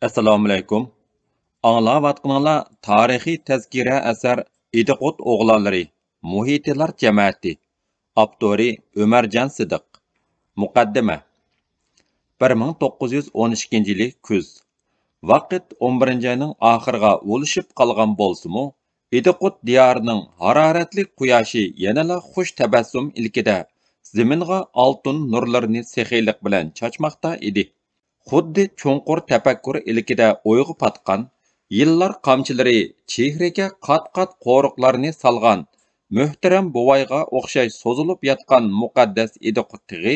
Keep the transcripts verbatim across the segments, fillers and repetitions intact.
ئەسسالامۇئەلەيكۇم. ئاڭلاۋاتقىنىڭلار تارىخىي تەزكىرە ئەسەر ئىدىقۇت ئوغلانلىرى، مۇھىتىلار جەمەتى. ئاپتورى ئۆمەرجان سىدىق. مۇقەددىمە. بىر مىڭ توققۇز يۈز ئون ئىككىنچى يىلى كۈز. ۋاقىت ئون بىرىنچى ئاينىڭ ئاخىرىغا ئۇلىشىپ قالغان بولسىمۇ، ئىدىقۇت دىيارىنىڭ ھارارەتلىك قۇياشى يەنىلا خۇش تەبەسسۇم ئىلكىدە زېمىنغا ئالتۇن نۇرلىرىنى سېخىيلىق بىلەن چاچماقتا ئىدى. خۇددى چوڭقۇر تەپەككۇر ئىلكىدە ئويغا پاتقان، يىللار قامچىلىرى چېھرىگە قات-قات قورۇقلارنى سالغان مۆھتەرەم بوۋايغا ئوخشاش سوزۇلۇپ ياتقان مۇقەددەس ئىدىقۇت تېغى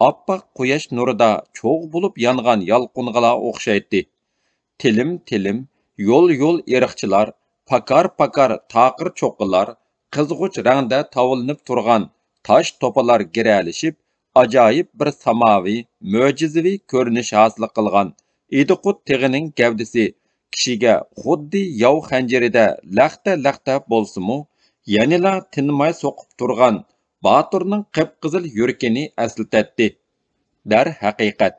ئاپئاق قۇياش نۇرىدا چوغ بولۇپ يانغان يالقۇنغىلا ئوخشايتتى. تىلىم-تىلىم، يول-يول ئېرىقچىلار، پاكار-پاكار تاقىر چوققىلار، قىزغۇچ رەڭدە تاۋلىنىپ تۇرغان تاش توپىلار گىرەلىشىپ، ئاجايىپ بىر ساماۋى، مۆجىزىۋى كۆرۈنۈش ھاسىل قىلغان ئىدىقۇت تېغىنىڭ گەۋدىسى كىشىگە خۇددى ياۋ خەنجىرىدە لەختە-لەختە بولسىمۇ، يەنىلا تىنماي سوقۇپ تۇرغان باتۇرنىڭ قىپقىزىل يۈرىكىنى ئەسلىتەتتى. دەرھەقىقەت،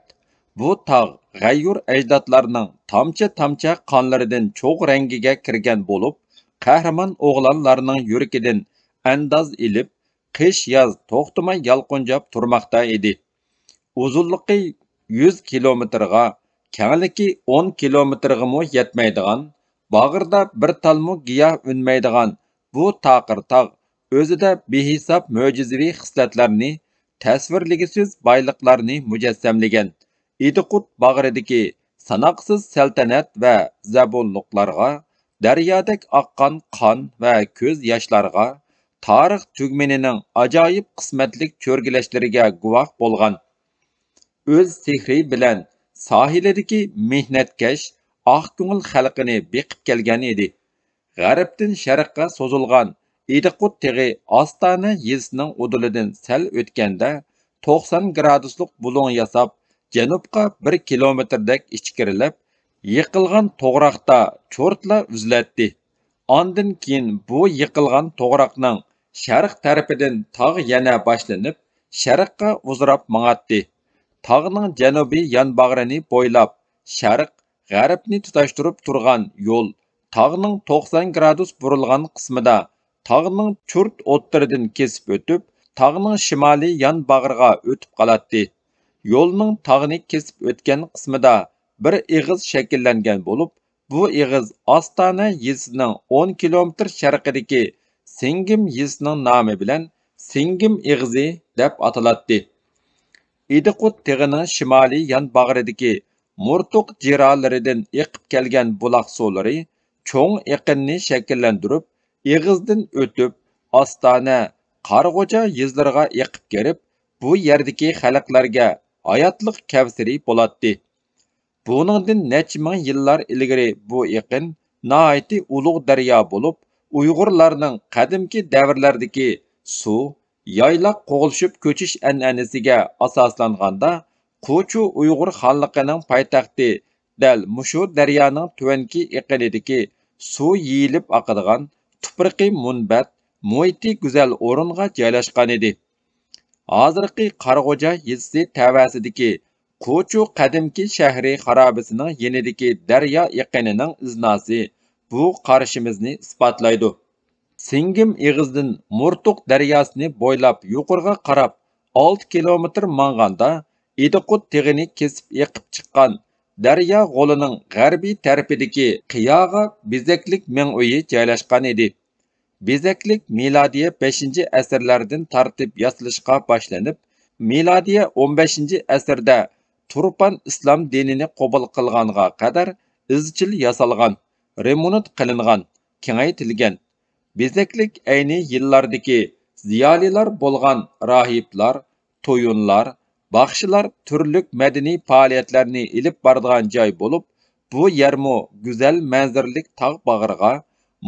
بۇ تاغ غەييۇر ئەجدادلارنىڭ تامچە-تامچە قانلىرىدىن چوغ رەڭگىگە كىرگەن بولۇپ، قەھرىمان ئوغلانلارنىڭ يۈرىكىدىن ئەنداز ئېلىپ، قىش-ياز توختىماي يالقۇنجاپ تۇرماقتا ئىدى. ئۇزۇنلۇقى يۈز كىلومېتىرغا، كەڭلىكى ئون كىلومېتىرغىمۇ يەتمەيدىغان، باغرىدا بىر تالمۇ گىياھ ئۈنمەيدىغان بۇ تاقىر تاغ ئۆزىدە بىھېساب مۆجىزىۋى خىسلەتلەرنى، تەسۋىرلىگۈسىز بايلىقلارنى مۇجەسسەملىگەن ئىدىقۇت باغرىدىكى ساناقسىز سەلتەنەت ۋە زەبۇنلۇقلارغا، دەريادەك ئاققان قان ۋە كۆز ياشلارغا، تارىخ تۈگمىنىنىڭ ئاجايىپ قىسمەتلىك چۆرگىلەشلىرىگە گۇۋاھ بولغان، ئۆز سېھرى بىلەن ساھىلىدىكى مېھنەتكەش، ئاق كۆڭۈل خەلقىنى بېقىپ كەلگەن ئىدى. غەربتىن شەرققە سوزۇلغان ئىدىقۇت تېغى ئاستانە يېزىسىنىڭ ئۇدۇلىدىن سەل ئۆتكەندە، توقسان گرادۇسلۇق بۇلۇڭ ياساپ، جەنۇبقا بىر كىلومېتىردەك ئىچكىرىلەپ، يىقىلغان توغراقتا چورتلا ئۈزۈلەتتى. ئاندىن كېيىن بۇ يىقىلغان توغراقنىڭ شەرق تەرىپىدىن تاغ يەنە باشلىنىپ، شەرققە ئۇزىراپ ماڭاتتى. تاغنىڭ جەنۇبىي يانباغرىنى بويلاپ، شەرق، غەربنى تۇتاشتۇرۇپ تۇرغان يول تاغنىڭ توقسان گرادۇس بۇرۇلغان قىسمىدا، تاغنىڭ چۇرت ئوتتۇرىدىن كېسىپ ئۆتۈپ، تاغنىڭ شىمالىي يانباغرىغا ئۆتۈپ قالاتتى. يولنىڭ تاغنى كېسىپ ئۆتكەن قىسمىدا بىر ئېغىز شەكىللەنگەن بولۇپ، بۇ ئېغىز ئاستانە يېزىسىنىڭ ئون كىلومېتىر شەرقىدىكى سىڭگىم يېزىسىنىڭ نامى بىلەن سىڭگىم ئېغىزى دەپ ئاتىلاتتى. ئىدىقۇت تېغىنىڭ شىمالىي يانباغرىدىكى مۇرتۇق جىرالىرىدىن ئېقىپ كەلگەن بۇلاق سۇلىرى چوڭ ئېقىننى شەكىللەندۈرۈپ، ئېغىزدىن ئۆتۈپ، ئاستانە، قارىغۇجا يېزىلىرىغا ئېقىپ كىرىپ، بۇ يەردىكى خەلقلەرگە ھاياتلىق كەۋسىرى بولاتتى. بۇنىڭدىن نەچچە مىڭ يىللار ئىلگىرى بۇ ئېقىن ناھايىتى ئۇلۇغ دەريا بولۇپ، ئۇيغۇرلارنىڭ قەدىمكى دەۋرلەردىكى سۇ، يايلاق قوغلىشىپ كۆچۈش ئەنئەنىسىگە ئاساسلانغاندا، قوچۇ ئۇيغۇر خانلىقىنىڭ پايتەختى دەل مۇشۇ دەريانىڭ تۆۋەنكى ئېقىنىدىكى سۇ يېيىلىپ ئاقىدىغان تۇپرىقى مۇنبەت، مۇھىتى گۈزەل ئورۇنغا جايلاشقانىدى. ھازىرقى قارىغۇجا يېزىسى تەۋەسىدىكى قوچۇ قەدىمكى شەھىرى خارابىسىنىڭ يېنىدىكى دەريا ئېقىنىنىڭ ئىزناسى بۇ قارىشىمىزنى ئىسپاتلايدۇ. سىڭگىم ئېغىزىدىن مۇرتۇق دەرياسىنى بويلاپ يۇقىرىغا قاراپ ئالتە كىلومېتىر ماڭغاندا، ئىدىقۇت تېغىنى كېسىپ ئېقىپ چىققان دەريا غولىنىڭ غەربىي تەرىپىدىكى قىياغا بېزەكلىك مېڭ ئۆيى جايلاشقان ئىدى. بېزەكلىك مىلادىيە بەشىنچى ئەسىرلەردىن تارتىپ ياسىلىشقا باشلىنىپ، مىلادىيە ئون بەشىنچى ئەسىردە تۇرپان ئىسلام دىنىنى قوبۇل قىلغانغا قەدەر ئىزچىل ياسالغان، رېمونت قىلىنغان، كېڭەيتىلگەن. بېزەكلىك ئەينى يىللاردىكى زىيالىيلار بولغان راھىبلار، تويۇنلار، باخشىلار تۈرلۈك مەدەنىي پائالىيەتلەرنى ئېلىپ بارىدىغان جاي بولۇپ، بۇ يەرمۇ گۈزەل مەنزىرىلىك تاغ باغرىغا،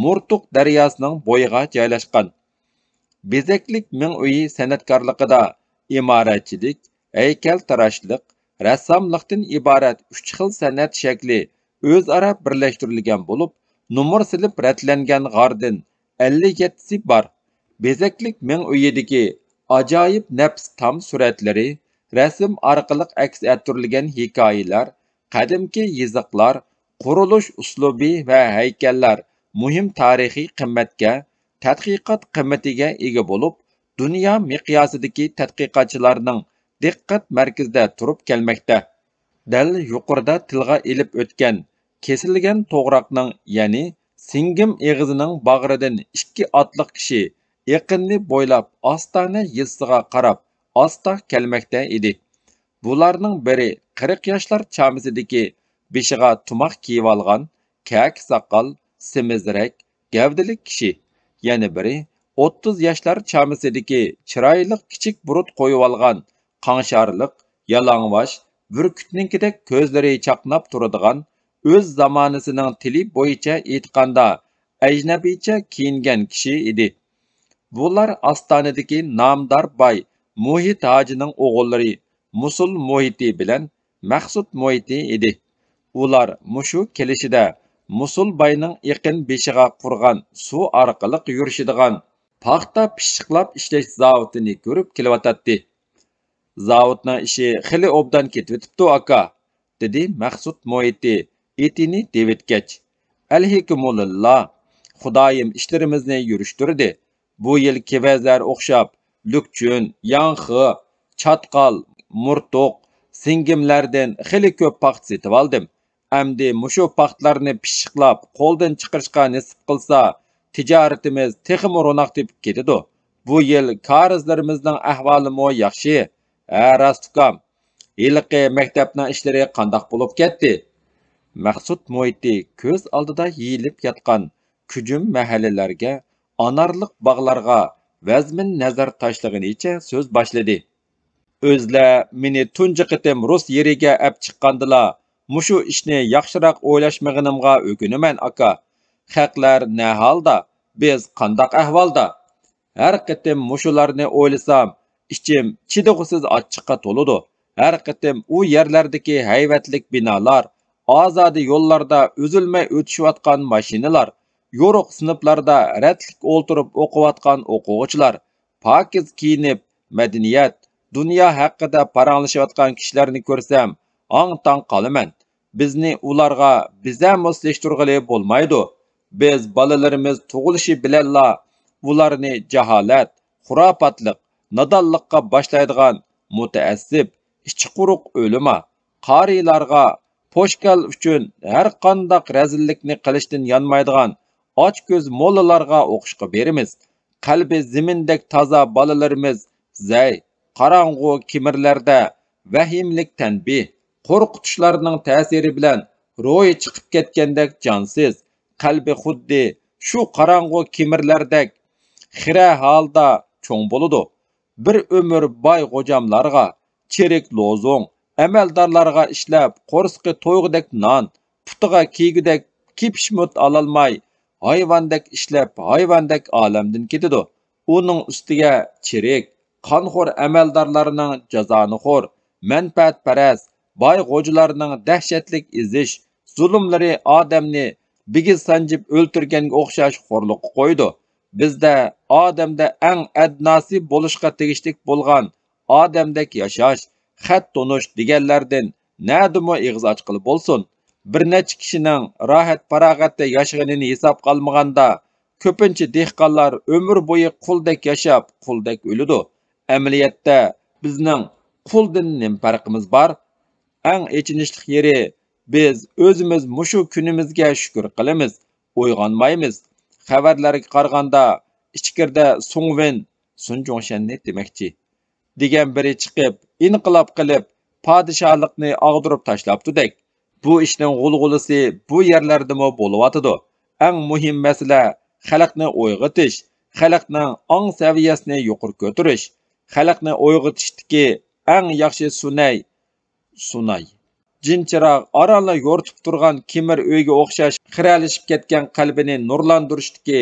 مۇرتۇق دەرياسىنىڭ بويىغا جايلاشقان. بېزەكلىك مىڭ ئۆيى سەنئەتكارلىقىدا ئىمارەتچىلىك، ھەيكەلتىراشلىق، رەسساملىقتىن ئىبارەت ئۈچ خىل سەنئەت شەكلى ئۆزئارا بىرلەشتۈرۈلگەن بولۇپ، نومۇر سېلىپ رەتلەنگەن غاردىن ئەللىك يەتتىسى بار. بېزەكلىك مىڭ ئۆيىدىكى ئاجايىپ نەپىس تام سۈرەتلىرى، رەسىم ئارقىلىق ئەكس ئەتتۈرۈلگەن ھېكايىلەر، قەدىمكى يېزىقلار، قۇرۇلۇش ئۇسلۇبى ۋە ھەيكەللەر مۇھىم تارىخىي قىممەتكە، تەتقىقات قىممىتىگە ئىگە بولۇپ، دۇنيا مىقياسىدىكى تەتقىقاتچىلارنىڭ دىققەت مەركىزىدە تۇرۇپ كەلمەكتە. دەل يۇقىرىدا تىلغا ئېلىپ ئۆتكەن كېسىلگەن توغراقنىڭ، يەنى سىڭگىم ئېغىزىنىڭ باغرىدىن ئىككى ئاتلىق كىشى ئېقىننى بويلاپ ئاستانە يېزىسىغا قاراپ ئاستا كەلمەكتە ئىدى. بۇلارنىڭ بىرى قىرىق ياشلار چامىسىدىكى، بېشىغا تۇماق كىيىۋالغان، كەكە ساقال، سېمىزرەك، گەۋدىلىك كىشى. يەنە بىرى ئوتتۇز ياشلار چامىسىدىكى، چىرايلىق كىچىك بۇرۇت قويۇۋالغان، قاڭشارلىق، يالاڭۋاش، بۈركۈتنىڭكىدەك كۆزلىرى چاقناپ تۇرىدىغان، ئۆز زامانىسىنىڭ تىلى بويىچە ئېيتقاندا، ئەجنەبىيچە كىيىنگەن كىشى ئىدى. بۇلار ئاستانىدىكى نامدار باي مۇھىت ھاجىنىڭ ئوغۇللىرى مۇسۇل مۇھىتى بىلەن مەخسۇت مۇھىتى ئىدى. ئۇلار مۇشۇ كېلىشىدە مۇسۇل باينىڭ ئېقىن بېشىغا قۇرغان سۇ ئارقىلىق يۈرۈشىدىغان پاختا پىششىقلاپ ئىشلەش زاۋۇتىنى كۆرۈپ كېلىۋاتاتتى. زاۋۇتنىڭ ئىشى خېلى ئوبدان كېتىۋېتىپتۇ، ئاكا، دېدى مەخسۇت مۇھىتى ئېتىنى دېۋىتكەچ. ئەلھىكۇمۇلىللا، خۇدايىم ئىشلىرىمىزنى يۈرۈشتۈردى. بۇ يىل كېۋەزلەر ئوخشاپ، لۈكچۈن، ياڭخې، چاتقال، مۇرتۇق، سىڭگىملەردىن خېلى كۆپ پاختا سېتىۋالدىم. ئەمدى مۇشۇ پاختىلارنى پىششىقلاپ، قولدىن چىقىرىشقا نېسىپ قىلسا، تىجارىتىمىز تېخىمۇ روناق تېپىپ كېتىدۇ. بۇ يىل كارىزلىرىمىزنىڭ ئەھۋالىمۇ ياخشى. ھە، راست ئۇكام. ھېلىقى مەكتەپنىڭ ئىشلىرى قانداق بولۇپ كەتتى؟ مەخسۇت مۇھىتى كۆز ئالدىدا يېيىلىپ ياتقان كۈجۈم مەھەللىلەرگە، ئانارلىق باغلارغا ۋەزمىن نەزەر تاشلىغىنىچە سۆز باشلىدى. ئۆزلەر مېنى تۇنجى قېتىم رۇس يېرىگە ئەپ چىققاندىلا، مۇشۇ ئىشنى ياخشىراق ئويلاشمىغىنىمغا ئۆكۈنىمەن، ئاكا. خەقلەر نە ھالدا، بىز قانداق ئەھۋالدا؟ ھەر قېتىم مۇشۇلارنى ئويلىسام، ئىچىم چىدىغۇسىز ئاچچىققا تولىدۇ. ھەر قېتىم ئۇ يەرلەردىكى ھەيۋەتلىك بىنالار، ئازادە يوللاردا ئۈزۈلمەي ئۆتۈشۈۋاتقان ماشىنىلار، يورۇق سىنىپلاردا رەتلىك ئولتۇرۇپ ئوقۇۋاتقان ئوقۇغۇچىلار، پاكىز كىيىنىپ، مەدەنىيەت، دۇنيا ھەققىدە پاراڭلىشىۋاتقان كىشىلەرنى كۆرسەم، ھاڭ-تاڭ قالىمەن. بىزنى ئۇلارغا بىزە موسلىشتۇرغىلى بولمايدۇ. بىز بالىلىرىمىز تۇغۇلۇشى بىلەنلا ئۇلارنى جاھالەت، خۇراپاتلىق، نادانلىققا باشلايدىغان مۇتەئەسسىپ، ئىچى قۇرۇق ئۆلىما، قارىلارغا پوشكال ئۈچۈن ھەر قانداق رەزىللىكنى قىلىشتىن يانمايدىغان ئاچكۆز موللىلارغا ئوقۇشقا بېرىمىز. قەلبى زېمىندەك تازا بالىلىرىمىز زەي، قاراڭغۇ كېمىرلەردە ۋەھىمىلىك تەنبىھ، قورقۇتۇشلارنىڭ تەسىرى بىلەن روھى چىقىپ كەتكەندەك جانسىز، قەلبى خۇددى شۇ قاراڭغۇ كېمىرلەردەك خىرە ھالدا چوڭ بولىدۇ. بىر ئۆمۈر باي غوجاملارغا، چىرىك لوزۇڭ، ئەمەلدارلارغا ئىشلەپ، قورسىقى تويغۇدەك نان، پۇتىغا كىيگۈدەك كىپشمۇت ئالالماي، ھايۋاندەك ئىشلەپ، ھايۋاندەك ئالەمدىن كېتىدۇ. ئۇنىڭ ئۈستىگە چىرىك، قانخور ئەمەلدارلارنىڭ جازانىخور، مەنپەئەتپەرەس، باي غوجىلارنىڭ دەھشەتلىك ئېزىش، زۇلۇملىرى ئادەمنى بىگىز سانجىپ ئۆلتۈرگەنگە ئوخشاش خورلۇققا قويىدۇ. بىزدە ئادەمدە ئەڭ ئەدناسى بولۇشقا تېگىشلىك بولغان ئادەمدەك ياشاش، خەت تونۇش دېگەنلەردىن نەدىمۇ ئېغىز ئاچقىلى بولسۇن؟ بىر نەچچە كىشىنىڭ راھەت-پاراغەتتە ياشىغىنىنى ھېسابقا ئالمىغاندا، كۆپىنچە دېھقانلار ئۆمۈر بويى قۇلدەك ياشاپ، قۇلدەك ئۆلىدۇ. ئەمەلىيەتتە بىزنىڭ قۇلدىن نېمە پەرقىمىز بار؟ ئەڭ ئېچىنىشلىق يېرى، بىز ئۆزىمىز مۇشۇ كۈنىمىزگە شۈكۈر قىلىمىز، ئويغانمايمىز. خەۋەرلەرگە قارىغاندا، ئىچكىرىدە سۇڭۋېن سۇن جۇڭشەننى دېمەكچى دېگەن بىرى چىقىپ، ئىنقىلاب قىلىپ، پادىشاھلىقنى ئاغدۇرۇپ تاشلاپتۇدەك. بۇ ئىشنىڭ غۇلغۇلىسى بۇ يەرلەردىمۇ بولۇۋاتىدۇ. ئەڭ مۇھىم مەسىلە خەلقنى ئويغىتىش، خەلقنىڭ ئاڭ سەۋىيەسىنى يۇقىرى كۆتۈرۈش. خەلقنى ئويغىتىشتىكى ئەڭ ياخشى سۇنەي، سۇناي. جىنچىراغ ئارانلا يورۇتۇپ تۇرغان كېمىر ئۆيگە ئوخشاش خىرەلىشىپ كەتكەن قەلبىنى نۇرلاندۇرۇشتىكى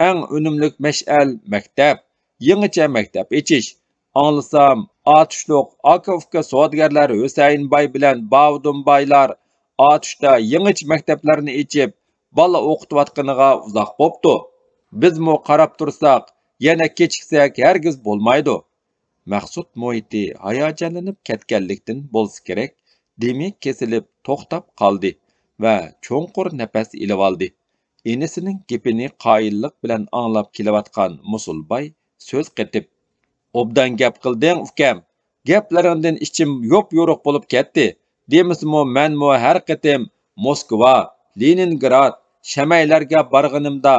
ئەڭ ئۈنۈملۈك مەشئەل مەكتەپ، يېڭىچە مەكتەپ ئېچىش. ئاڭلىسام، ئاتۇشلۇق ئاكا-ئۇكا سودىگەرلەر ھۈسەيىن باي بىلەن باۋۇدۇن بايلار ئاتۇشتا يېڭىچە مەكتەپلەرنى ئېچىپ، بالا ئوقۇتۇۋاتقىنىغا ئۇزاق بوپتۇ. بىزمۇ قاراپ تۇرساق، يەنە كېچىكسەك ھەرگىز بولمايدۇ. مەخسۇت مۇھىتى ھاياجانلىنىپ كەتكەنلىكتىن بولسا كېرەك، دېمى كېسىلىپ توختاپ قالدى ۋە چوڭقۇر نەپەس ئېلىۋالدى. ئىنىسىنىڭ گېپىنى قايىللىق بىلەن ئاڭلاپ كېلىۋاتقان مۇسۇلباي سۆز قېتىپ، «ئوبدان گەپ قىلدىڭ، ئۇكام. گەپلىرىڭدىن ئىچىم يوپيورۇق بولۇپ كەتتى. دېمىسىمۇ، مەنمۇ ھەر قېتىم موسكۋا، لېنىنگراد، شەمەيلەرگە بارغىنىمدا،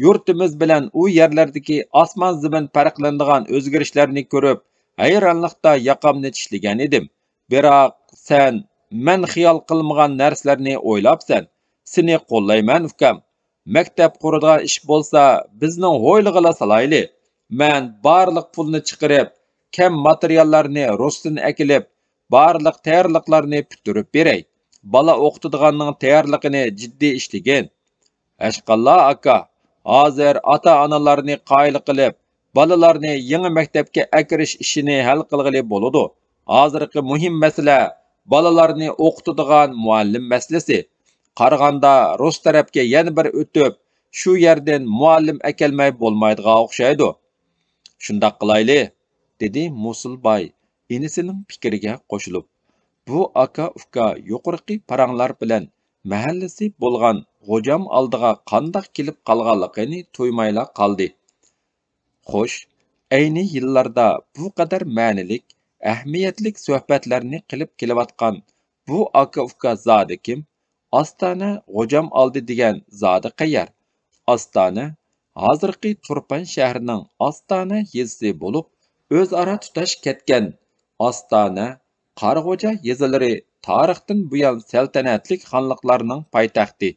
يۇرتىمىز بىلەن ئۇ يەرلەردىكى ئاسمان-زېمىن پەرقلىنىدىغان ئۆزگىرىشلەرنى كۆرۈپ، ھەيرانلىقتا ياقامنى چىشلىگەن ئىدىم. بىراق سەن مەن خىيال قىلمىغان نەرسىلەرنى ئويلاپسەن. سېنى قوللايمەن، ئۇكام. مەكتەپ قۇرىدىغان ئىش بولسا، بىزنىڭ ھويلىغىلا سالايلى. مەن بارلىق پۇلنى چىقىرىپ، كەم ماتېرىياللارنى رۇستىن ئەكېلىپ، بارلىق تەييارلىقلارنى پۈتتۈرۈپ بېرەي. بالا ئوقۇتىدىغاننىڭ تەييارلىقىنى جىددىي ئىشلىگىن.» «ھەشقاللا ئاكا، ھازىر ئاتا-ئانىلارنى قايىل قىلىپ، بالىلارنى يېڭى مەكتەپكە ئەكىرىش ئىشىنى ھەل قىلغىلى بولىدۇ. ھازىرقى مۇھىم مەسىلە بالىلارنى ئوقۇتىدىغان مۇئەللىم مەسىلىسى. قارىغاندا رۇس تەرەپكە يەنە بىر ئۆتۈپ، شۇ يەردىن مۇئەللىم ئەكەلمەي بولمايدىغان ئوخشايدۇ.» «شۇنداق قىلايلى»، دېدى مۇسۇلباي ئىنىسىنىڭ پىكرىگە قوشۇلۇپ. بۇ ئاكا-ئۇكا يۇقىرىقى پاراڭلار بىلەن مەھەللىسى بولغان غوجام ئالدىغا قانداق كېلىپ قالغانلىقىنى تۇيمايلا قالدى. خوش، ئەينى يىللاردا بۇ قەدەر مەنىلىك، ئەھمىيەتلىك سۆھبەتلەرنى قىلىپ كېلىۋاتقان بۇ ئاكا-ئۇكا زادى كىم؟ ئاستانە غوجام ئالدى دېگەن زادى قەيەر؟ ئاستانە ھازىرقى تۇرپان شەھىرىنىڭ ئاستانە يېزىسى بولۇپ، ئۆزئارا تۇتاش كەتكەن. ئاستانە، قاراغوجا يېزىلىرى تارىختىن بۇيان سەلتەنەتلىك خانلىقلارنىڭ پايتەختى،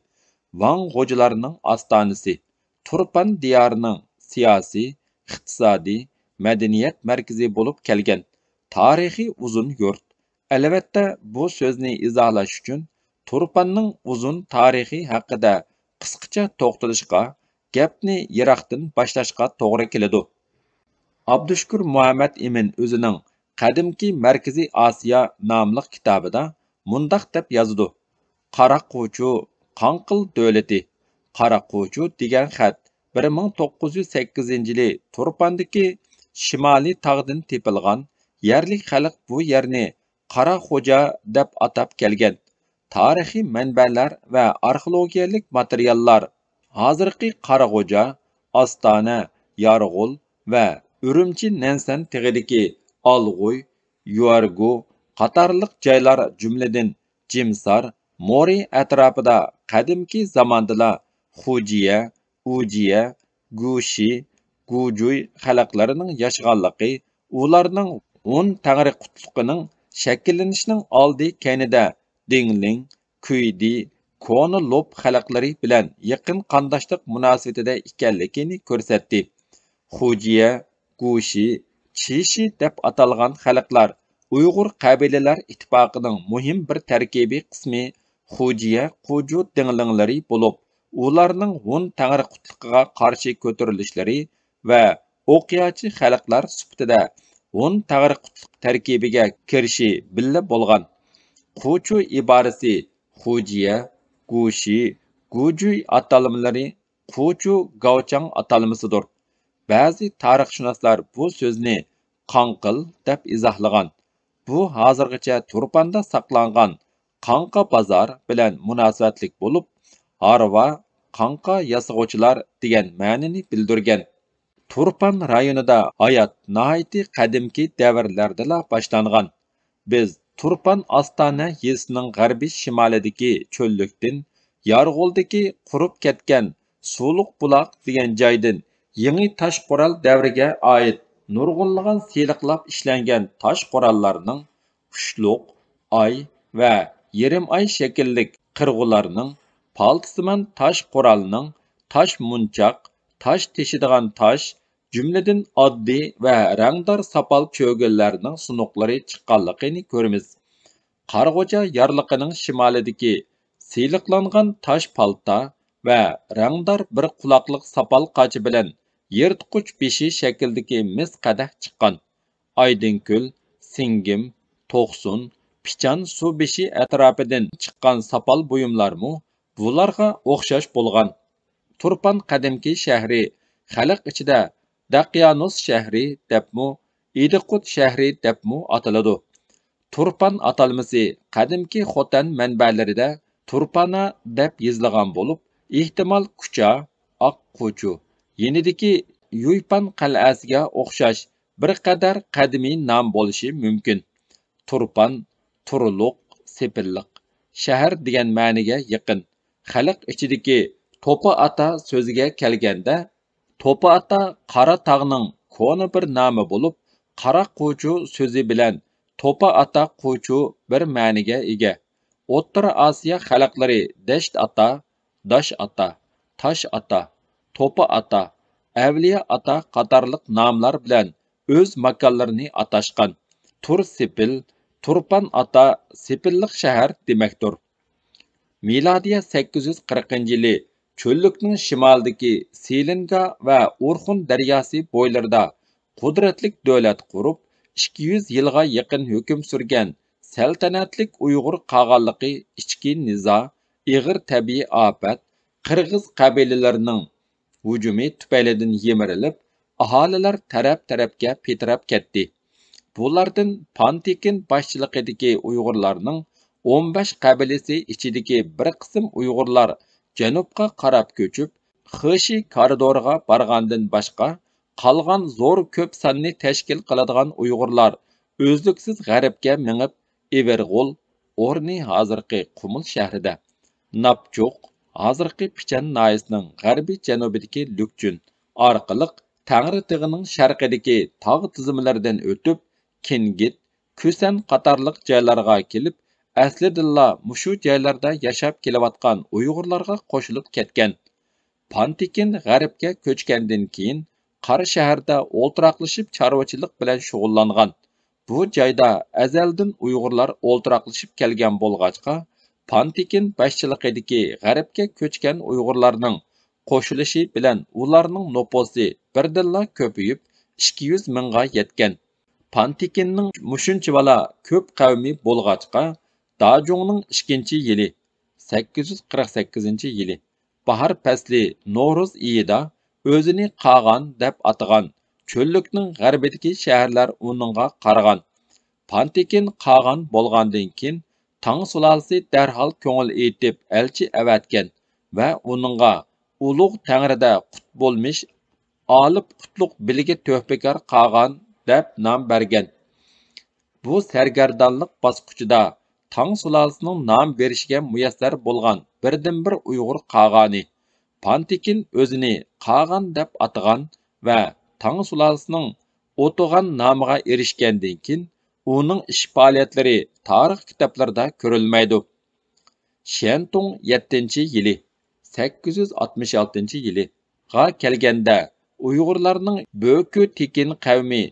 ۋاڭ غوجىلارنىڭ ئاستانىسى، تۇرپان دىيارىنىڭ سىياسىي، ئىقتىسادىي، مەدەنىيەت مەركىزى بولۇپ كەلگەن تارىخى ئۇزۇن يۇرت. ئەلۋەتتە، بۇ سۆزنى ئىزاھلاش ئۈچۈن تۇرپاننىڭ ئۇزۇن تارىخى ھەققىدە قىسقىچە توختىلىشقا، گەپنى يىراقتىن باشلاشقا توغرا كېلىدۇ. ئابدۇشۈكۈر مۇھەممەد ئىمىن ئۆزىنىڭ قەدىمكى مەركىزىي ئاسىيا ناملىق كىتابىدا مۇنداق دەپ يازىدۇ: «قاراقوچۇ، قاڭقىل دۆلىتى». قاراقوچۇ دېگەن خەت بىر مىڭ توققۇز يۈز سەككىزىنچى يىلى تۇرپاندىكى شىمالىي تاغدىن تېپىلغان. يەرلىك خەلق بۇ يەرنى قاراخوجا دەپ ئاتاپ كەلگەن. تارىخىي مەنبەلەر ۋە ئارخېئولوگىيەلىك ماتېرىياللار ھازىرقى قاراخوجا، ئاستانە، يارغول ۋە ئۈرۈمچى نەنسەن تېغىدىكى ئالغۇي، يۇەرگۇ قاتارلىق جايلار، جۈملىدىن جىمسار، مورى ئەتراپىدا قەدىمكى زاماندىلا خۇجىيە، ئۇجىيە، گۇشى، گۇجۇي خەلقلىرىنىڭ ياشىغانلىقى، ئۇلارنىڭ ھون تەڭرىقۇتلۇقىنىڭ شەكىللىنىشىنىڭ ئالدى كەينىدە دىڭلىڭ، كۈيدى، كونا لوپ خەلقلىرى بىلەن يېقىن قانداشلىق مۇناسىۋىتىدە ئىكەنلىكىنى كۆرسەتتى. خۇجىيە، گۇشى، چىشى دەپ ئاتالغان خەلقلەر ئۇيغۇر قەبىلىلەر ئىتتىپاقىنىڭ مۇھىم بىر تەركىبىي قىسمى خۇجىيە، قۇجۇ دىڭلىڭلىرى بولۇپ، ئۇلارنىڭ ھون تەڭرىقۇتلۇقىغا قارشى كۆتۈرۈلۈشلىرى ۋە ئوقياچى خەلقلەر سۈپىتىدە ھون تەڭرىقۇتلۇق تەركىبىگە كىرىشى بىللە بولغان. قۇچۇ ئىبارىسى خۇجىيە، گۇشى، گۇجۇي ئاتالمىلىرى قۇچۇ گاۋچاڭ ئاتالمىسىدۇر. بەزى تارىخشۇناسلار بۇ سۆزنى قاڭقىل دەپ ئىزاھلىغان. بۇ ھازىرغىچە تۇرپاندا ساقلانغان قاڭقا بازار بىلەن مۇناسىۋەتلىك بولۇپ، ھارۋا، قاڭقا ياسىغۇچىلار دېگەن مەنىنى بىلدۈرگەن. تۇرپان رايونىدا ھايات ناھايىتى قەدىمكى دەۋرلەردىلا باشلانغان. بىز تۇرپان ئاستانە يېزىسىنىڭ غەربىي شىمالىدىكى چۆللۈكتىن، يارغولدىكى قۇرۇپ كەتكەن سۇلۇق بۇلاق دېگەن جايدىن يېڭى تاش قورال دەۋرىگە ئائىت نۇرغۇنلىغان سىلىقلاپ ئىشلەنگەن تاش قوراللارنىڭ، قۇشلۇق، ئاي ۋە يېرىم ئاي شەكىللىك قىرغۇلارنىڭ، پالتىسىمان تاش قورالنىڭ، تاش مونچاق، تاش تېشىدىغان تاش، جۈملىدىن ئاددىي ۋە رەڭدار ساپال چۆگۈنلەرنىڭ سۇنۇقلىرى چىققانلىقىنى كۆرىمىز. قارىغۇچا يارلىقىنىڭ شىمالىدىكى سىلىقلانغان تاش پالتا ۋە رەڭدار بىر قۇلاقلىق ساپال قاچا بىلەن يىرتقۇچ بېشى شەكلىدىكى مىس قەدەھ چىققان. ئايدىڭكۆل، سىڭگىم، توقسۇن، پىچان سۇ بېشى ئەتراپىدىن چىققان ساپال بۇيۇملارمۇ بۇلارغا ئوخشاش بولغان. تۇرپان قەدىمكى شەھىرى خەلق ئىچىدە دەقيانۇس شەھىرى دەپمۇ، ئىدىقۇت شەھىرى دەپمۇ ئاتىلىدۇ. تۇرپان ئاتالمىسى قەدىمكى خوتەن مەنبەلىرىدە تۇرپانا دەپ يېزىلغان بولۇپ، ئېھتىمال كۇچا، ئاق قوچۇ، يېنىدىكى يۇيپان قەلئەسىگە ئوخشاش بىر قەدەر قەدىمىي نام بولۇشى مۇمكىن. تۇرپان، تۇرلۇق، سېپىللىق، شەھەر دېگەن مەنىگە يېقىن. خەلق ئىچىدىكى توپا ئاتا سۆزىگە كەلگەندە، توپا ئاتا قارا تاغنىڭ كونا بىر نامى بولۇپ، قارا قوچۇ سۆزى بىلەن توپا ئاتا قوچۇ بىر مەنىگە ئىگە. ئوتتۇرا ئاسىيا خەلقلىرى دەشت ئاتا، داش ئاتا، تاش ئاتا، توپا ئاتا، ئەۋلىيا ئاتا قاتارلىق ناملار بىلەن ئۆز ماكانلىرىنى ئاتاشقان. تۇر سېپىل، تۇرپان ئاتا، سېپىللىق شەھەر دېمەكتۇر. مىلادىيە سەككىز يۈز قىرىقىنچى يىلى چۆللۈكنىڭ شىمالىدىكى سىلىنگا ۋە ئورخۇن دەرياسى بويلىرىدا قۇدرەتلىك دۆلەت قۇرۇپ، ئىككى يۈز يىلغا يېقىن ھۆكۈم سۈرگەن سەلتەنەتلىك ئۇيغۇر قاغانلىقى ئىچكى نىزا، ئېغىر تەبىئىي ئاپەت، قىرغىز قەبىلىلىرىنىڭ ھۇجۇمى تۈپەيلىدىن يىمىرىلىپ، ئاھالىلەر تەرەپ-تەرەپكە پىتىراپ كەتتى. بۇلاردىن پانتېكىن باشچىلىقىدىكى ئۇيغۇرلارنىڭ ئون بەش قەبىلىسى ئىچىدىكى بىر قىسىم ئۇيغۇرلار جەنۇبقا قاراپ كۆچۈپ، خېشى كارىدورىغا بارغاندىن باشقا، قالغان زور كۆپ ساننى تەشكىل قىلىدىغان ئۇيغۇرلار ئۈزلۈكسىز غەربكە مېڭىپ، ئېۋەرغول، ئورنى ھازىرقى قۇمۇل شەھىرىدە، ناپچۇق، ھازىرقى پىچەن ناھىيەسىنىڭ غەربىي جەنۇبىدىكى لۈكچۈن ئارقىلىق تەڭرىتېغىنىڭ شەرقىدىكى تاغ تىزمىلىرىدىن ئۆتۈپ، كىنگىت، كۈسەن قاتارلىق جايلارغا كېلىپ، ئەسلىدىنلا مۇشۇ جايلاردا ياشاپ كېلىۋاتقان ئۇيغۇرلارغا قوشۇلۇپ كەتكەن. پانتېكىن غەربكە كۆچكەندىن كېيىن، قاراشەھەردە ئولتۇراقلىشىپ چارۋىچىلىق بىلەن شۇغۇللانغان. بۇ جايدا ئەزەلدىن ئۇيغۇرلار ئولتۇراقلىشىپ كەلگەن بولغاچقا، پانتېكىن باشچىلىقىدىكى غەربكە كۆچكەن ئۇيغۇرلارنىڭ قوشۇلۇشى بىلەن ئۇلارنىڭ نوپۇسى بىردىنلا كۆپىيىپ، ئىككى يۈز مىڭغا يەتكەن. پانتېكىننىڭ مۇشۇنچىۋالا كۆپ قەۋمى بولغاچقا، داجۇڭنىڭ ئىككىنچى يىلى، سەككىز يۈز قىرىق سەككىزىنچى يىلى، باھار پەسلى نورۇز ئېيىدا ئۆزىنى قاغان دەپ ئاتىغان چۆللۈكنىڭ غەربىدىكى شەھەرلەر ئۇنىڭغا قارىغان. پانتېكىن قاغان بولغاندىن كېيىن، تاڭ سۇلالىسى دەرھال كۆڭۈل ئېيتىپ ئەلچى ئەۋەتكەن ۋە ئۇنىڭغا ئۇلۇغ تەڭرىدە قۇت بولمىش، ئالىپ قۇتلۇق بىلىگە تۆھپىكار قاغان دەپ نام بەرگەن. بۇ سەرگەردانلىق باسقۇچىدا تاڭ سۇلالىسىنىڭ نام بېرىشىگە مۇيەسسەر بولغان بىردىنبىر ئۇيغۇر قاغانى پانتېكىن ئۆزىنى قاغان دەپ ئاتىغان ۋە تاڭ سۇلالىسىنىڭ ئوتۇغان نامىغا ئېرىشكەندىن كېيىن، ئۇنىڭ ئىش پائالىيەتلىرى تارىخ كىتابلىرىدا كۆرۈلمەيدۇ. شيەنتۇڭ يەتتىنچى يىلى، سەككىز يۈز ئاتمىش ئالتىنچى يىلىغا كەلگەندە، ئۇيغۇرلارنىڭ بۆكۈ تېكىن قەۋمى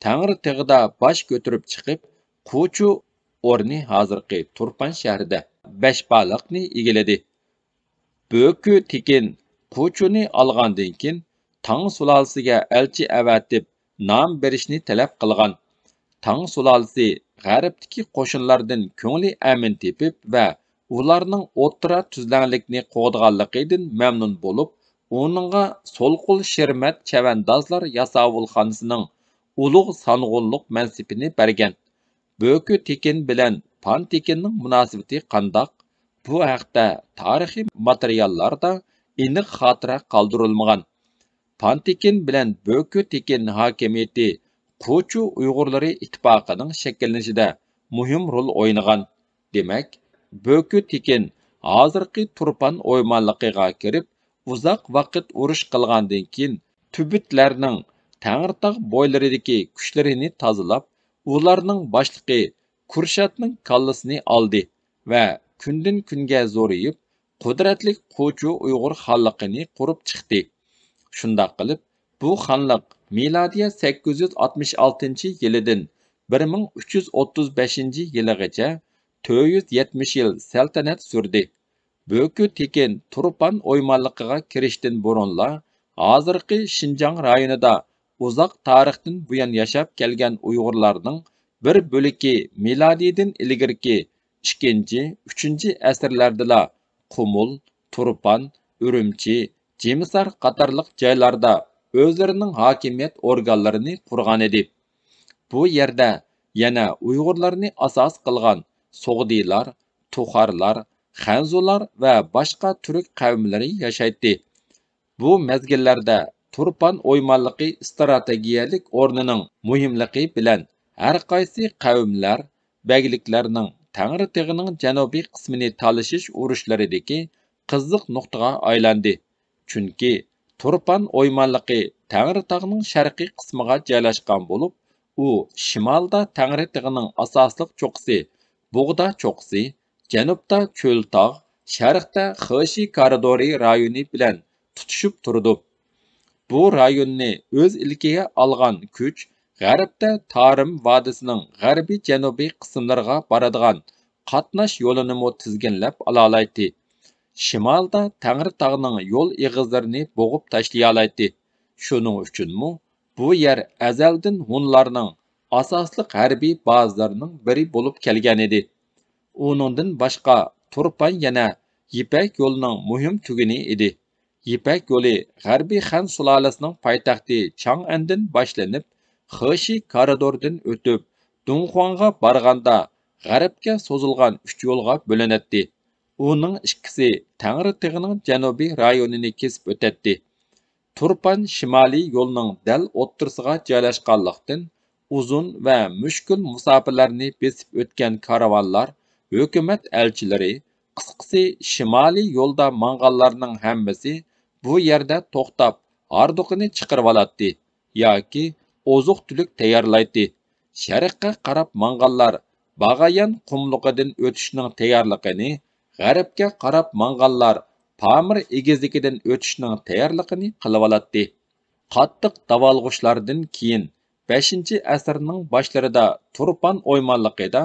تەڭرىتېغىدا باش كۆتۈرۈپ چىقىپ، قۇچۇ ئورنى ھازىرقى تۇرپان شەھىرىدە بەشبالىقنى ئىگىلىدى. بۆكۈ تېكىن قۇچۇنى ئالغاندىن كېيىن، تاڭ سۇلالىسىگە ئەلچى ئەۋەتىپ، نام بېرىشنى تەلەپ قىلغان. تاڭ سۇلالىسى غەربتىكى قوشۇنلاردىن كۆڭلى ئەمىن تېپىپ ۋە ئۇلارنىڭ ئوتتۇرا تۈزلەڭلىكنى قوغدىغانلىقىدىن مەمنۇن بولۇپ، ئۇنىڭغا سول قول شىرمەت چەۋەندازلار ياساۋۇلخانىسىنىڭ ئۇلۇغ سانغۇنلۇق مەنسىپىنى بەرگەن. بۆكۈ تېكىن بىلەن پان تېكىننىڭ مۇناسىۋىتى قانداق؟ بۇ ھەقتە تارىخىي ماتېرىياللاردا ئېنىق خاتىرە قالدۇرۇلمىغان. پان تېكىن بىلەن بۆكۈ تېكىن ھاكىمىيىتى قوچۇ ئۇيغۇرلىرى ئىتتىپاقىنىڭ شەكىللىنىشىدە مۇھىم رول ئوينىغان. دېمەك، بۆكۈ تېكىن ھازىرقى تۇرپان ئويمانلىقىغا كىرىپ، ئۇزاق ۋاقىت ئۇرۇش قىلغاندىن كېيىن، تۈبۈتلەرنىڭ تەڭرىتاغ بويلىرىدىكى كۈچلىرىنى تازىلاپ، ئۇلارنىڭ باشلىقى كۇرشاتنىڭ كاللىسىنى ئالدى ۋە كۈندىن-كۈنگە زورىيىپ، قۇدرەتلىك قوچۇ ئۇيغۇر خانلىقىنى قۇرۇپ چىقتى. شۇنداق قىلىپ، بۇ خانلىق مىلادىيە سەككىز يۈز ئاتمىش ئالتىنچى يىلىدىن بىر مىڭ ئۈچ يۈز ئوتتۇز بەشىنچى يىلىغىچە تۆت يۈز يەتمىش يىل سەلتەنەت سۈردى. بۆكۈ تېكىن تۇرپان ئويمانلىقىغا كىرىشتىن بۇرۇنلا، ھازىرقى شىنجاڭ رايونىدا ئۇزاق تارىختىن بۇيان ياشاپ كەلگەن ئۇيغۇرلارنىڭ بىر بۆلىكى مىلادىيدىن ئىلگىرىكى ئىككىنچى، ئۈچىنچى ئەسىرلەردىلا قۇمۇل، تۇرپان، ئۈرۈمچى، جىمىسار قاتارلىق جايلاردا ئۆزلىرىنىڭ ھاكىمىيەت ئورگانلىرىنى قۇرغانىدى. بۇ يەردە يەنە ئۇيغۇرلارنى ئاساس قىلغان سوغدىلار، توخارلار، خەنزۇلار ۋە باشقا تۈرك قەۋملىرى ياشايتتى. بۇ مەزگىللەردە تۇرپان ئويمانلىقى ئىستراتېگىيەلىك ئورنىنىڭ مۇھىملىقى بىلەن ھەر قايسى قەۋملەر، بەگلىكلەرنىڭ تەڭرىتېغىنىڭ جەنۇبىي قىسمىنى تالىشىش ئۇرۇشلىرىدىكى قىزىق نۇقتىغا ئايلاندى. چۈنكى تۇرپان ئويمانلىقى تەڭرىتاغنىڭ شەرقىي قىسمىغا جايلاشقان بولۇپ، ئۇ شىمالدا تەڭرىتېغىنىڭ ئاساسلىق چوققىسى، بۇغدا چوققىسى، جەنۇبتا چۆلتاغ، شەرقتە خېشى كارىدورى رايونى بىلەن تۇتىشىپ تۇرىدۇ. بۇ رايوننى ئۆز ئىلكىگە ئالغان كۈچ غەربتە تارىم ۋادىسىنىڭ غەربىي جەنۇبىي قىسىملىرىغا بارىدىغان قاتناش يولىنىمۇ تىزگىنلەپ ئالالايتتى. شىمالدا تەڭرىتاغنىڭ يول ئېغىزلىرىنى بوغۇپ تاشلىيالايتتى. شۇنىڭ ئۈچۈنمۇ بۇ يەر ئەزەلدىن ھونلارنىڭ ئاساسلىق ھەربىي بازىلىرىنىڭ بىرى بولۇپ كەلگەنىدى. ئۇنىڭدىن باشقا، تۇرپان يەنە يىپەك يولىنىڭ مۇھىم تۈگۈنى ئىدى. يىپەك يولى غەربىي خەن سۇلالىسىنىڭ پايتەختى چاڭئەندىن باشلىنىپ، خېشى كارىدوردىن ئۆتۈپ، دۇڭخۇاڭغا بارغاندا، غەربكە سوزۇلغان ئۈچ يولغا بۆلۈنەتتى. ئۇنىڭ ئىككىسى تەڭرىتېغىنىڭ جەنۇبىي رايونىنى كېسىپ ئۆتەتتى. تۇرپان شىمالىي يولنىڭ دەل ئوتتۇرىسىغا جايلاشقانلىقتىن، ئۇزۇن ۋە مۈشكۈل مۇساپىلەرنى بېسىپ ئۆتكەن كارۋانلار، ھۆكۈمەت ئەلچىلىرى، قىسقىسى، شىمالىي يولدا ماڭغانلارنىڭ ھەممىسى بۇ يەردە توختاپ، ھاردۇقىنى چىقىرىۋالاتتى ياكى ئوزۇق-تۈلۈك تەييارلايتتى. شەرققە قاراپ ماڭغانلار باغايان قۇملۇقىدىن ئۆتۈشنىڭ تەييارلىقىنى، غەربكە قاراپ ماڭغانلار پامىر ئېگىزلىكىدىن ئۆتۈشنىڭ تەييارلىقىنى قىلىۋالاتتى. قاتتىق داۋالغۇشلاردىن كېيىن، بەشىنچى ئەسىرنىڭ باشلىرىدا تۇرپان ئويمانلىقىدا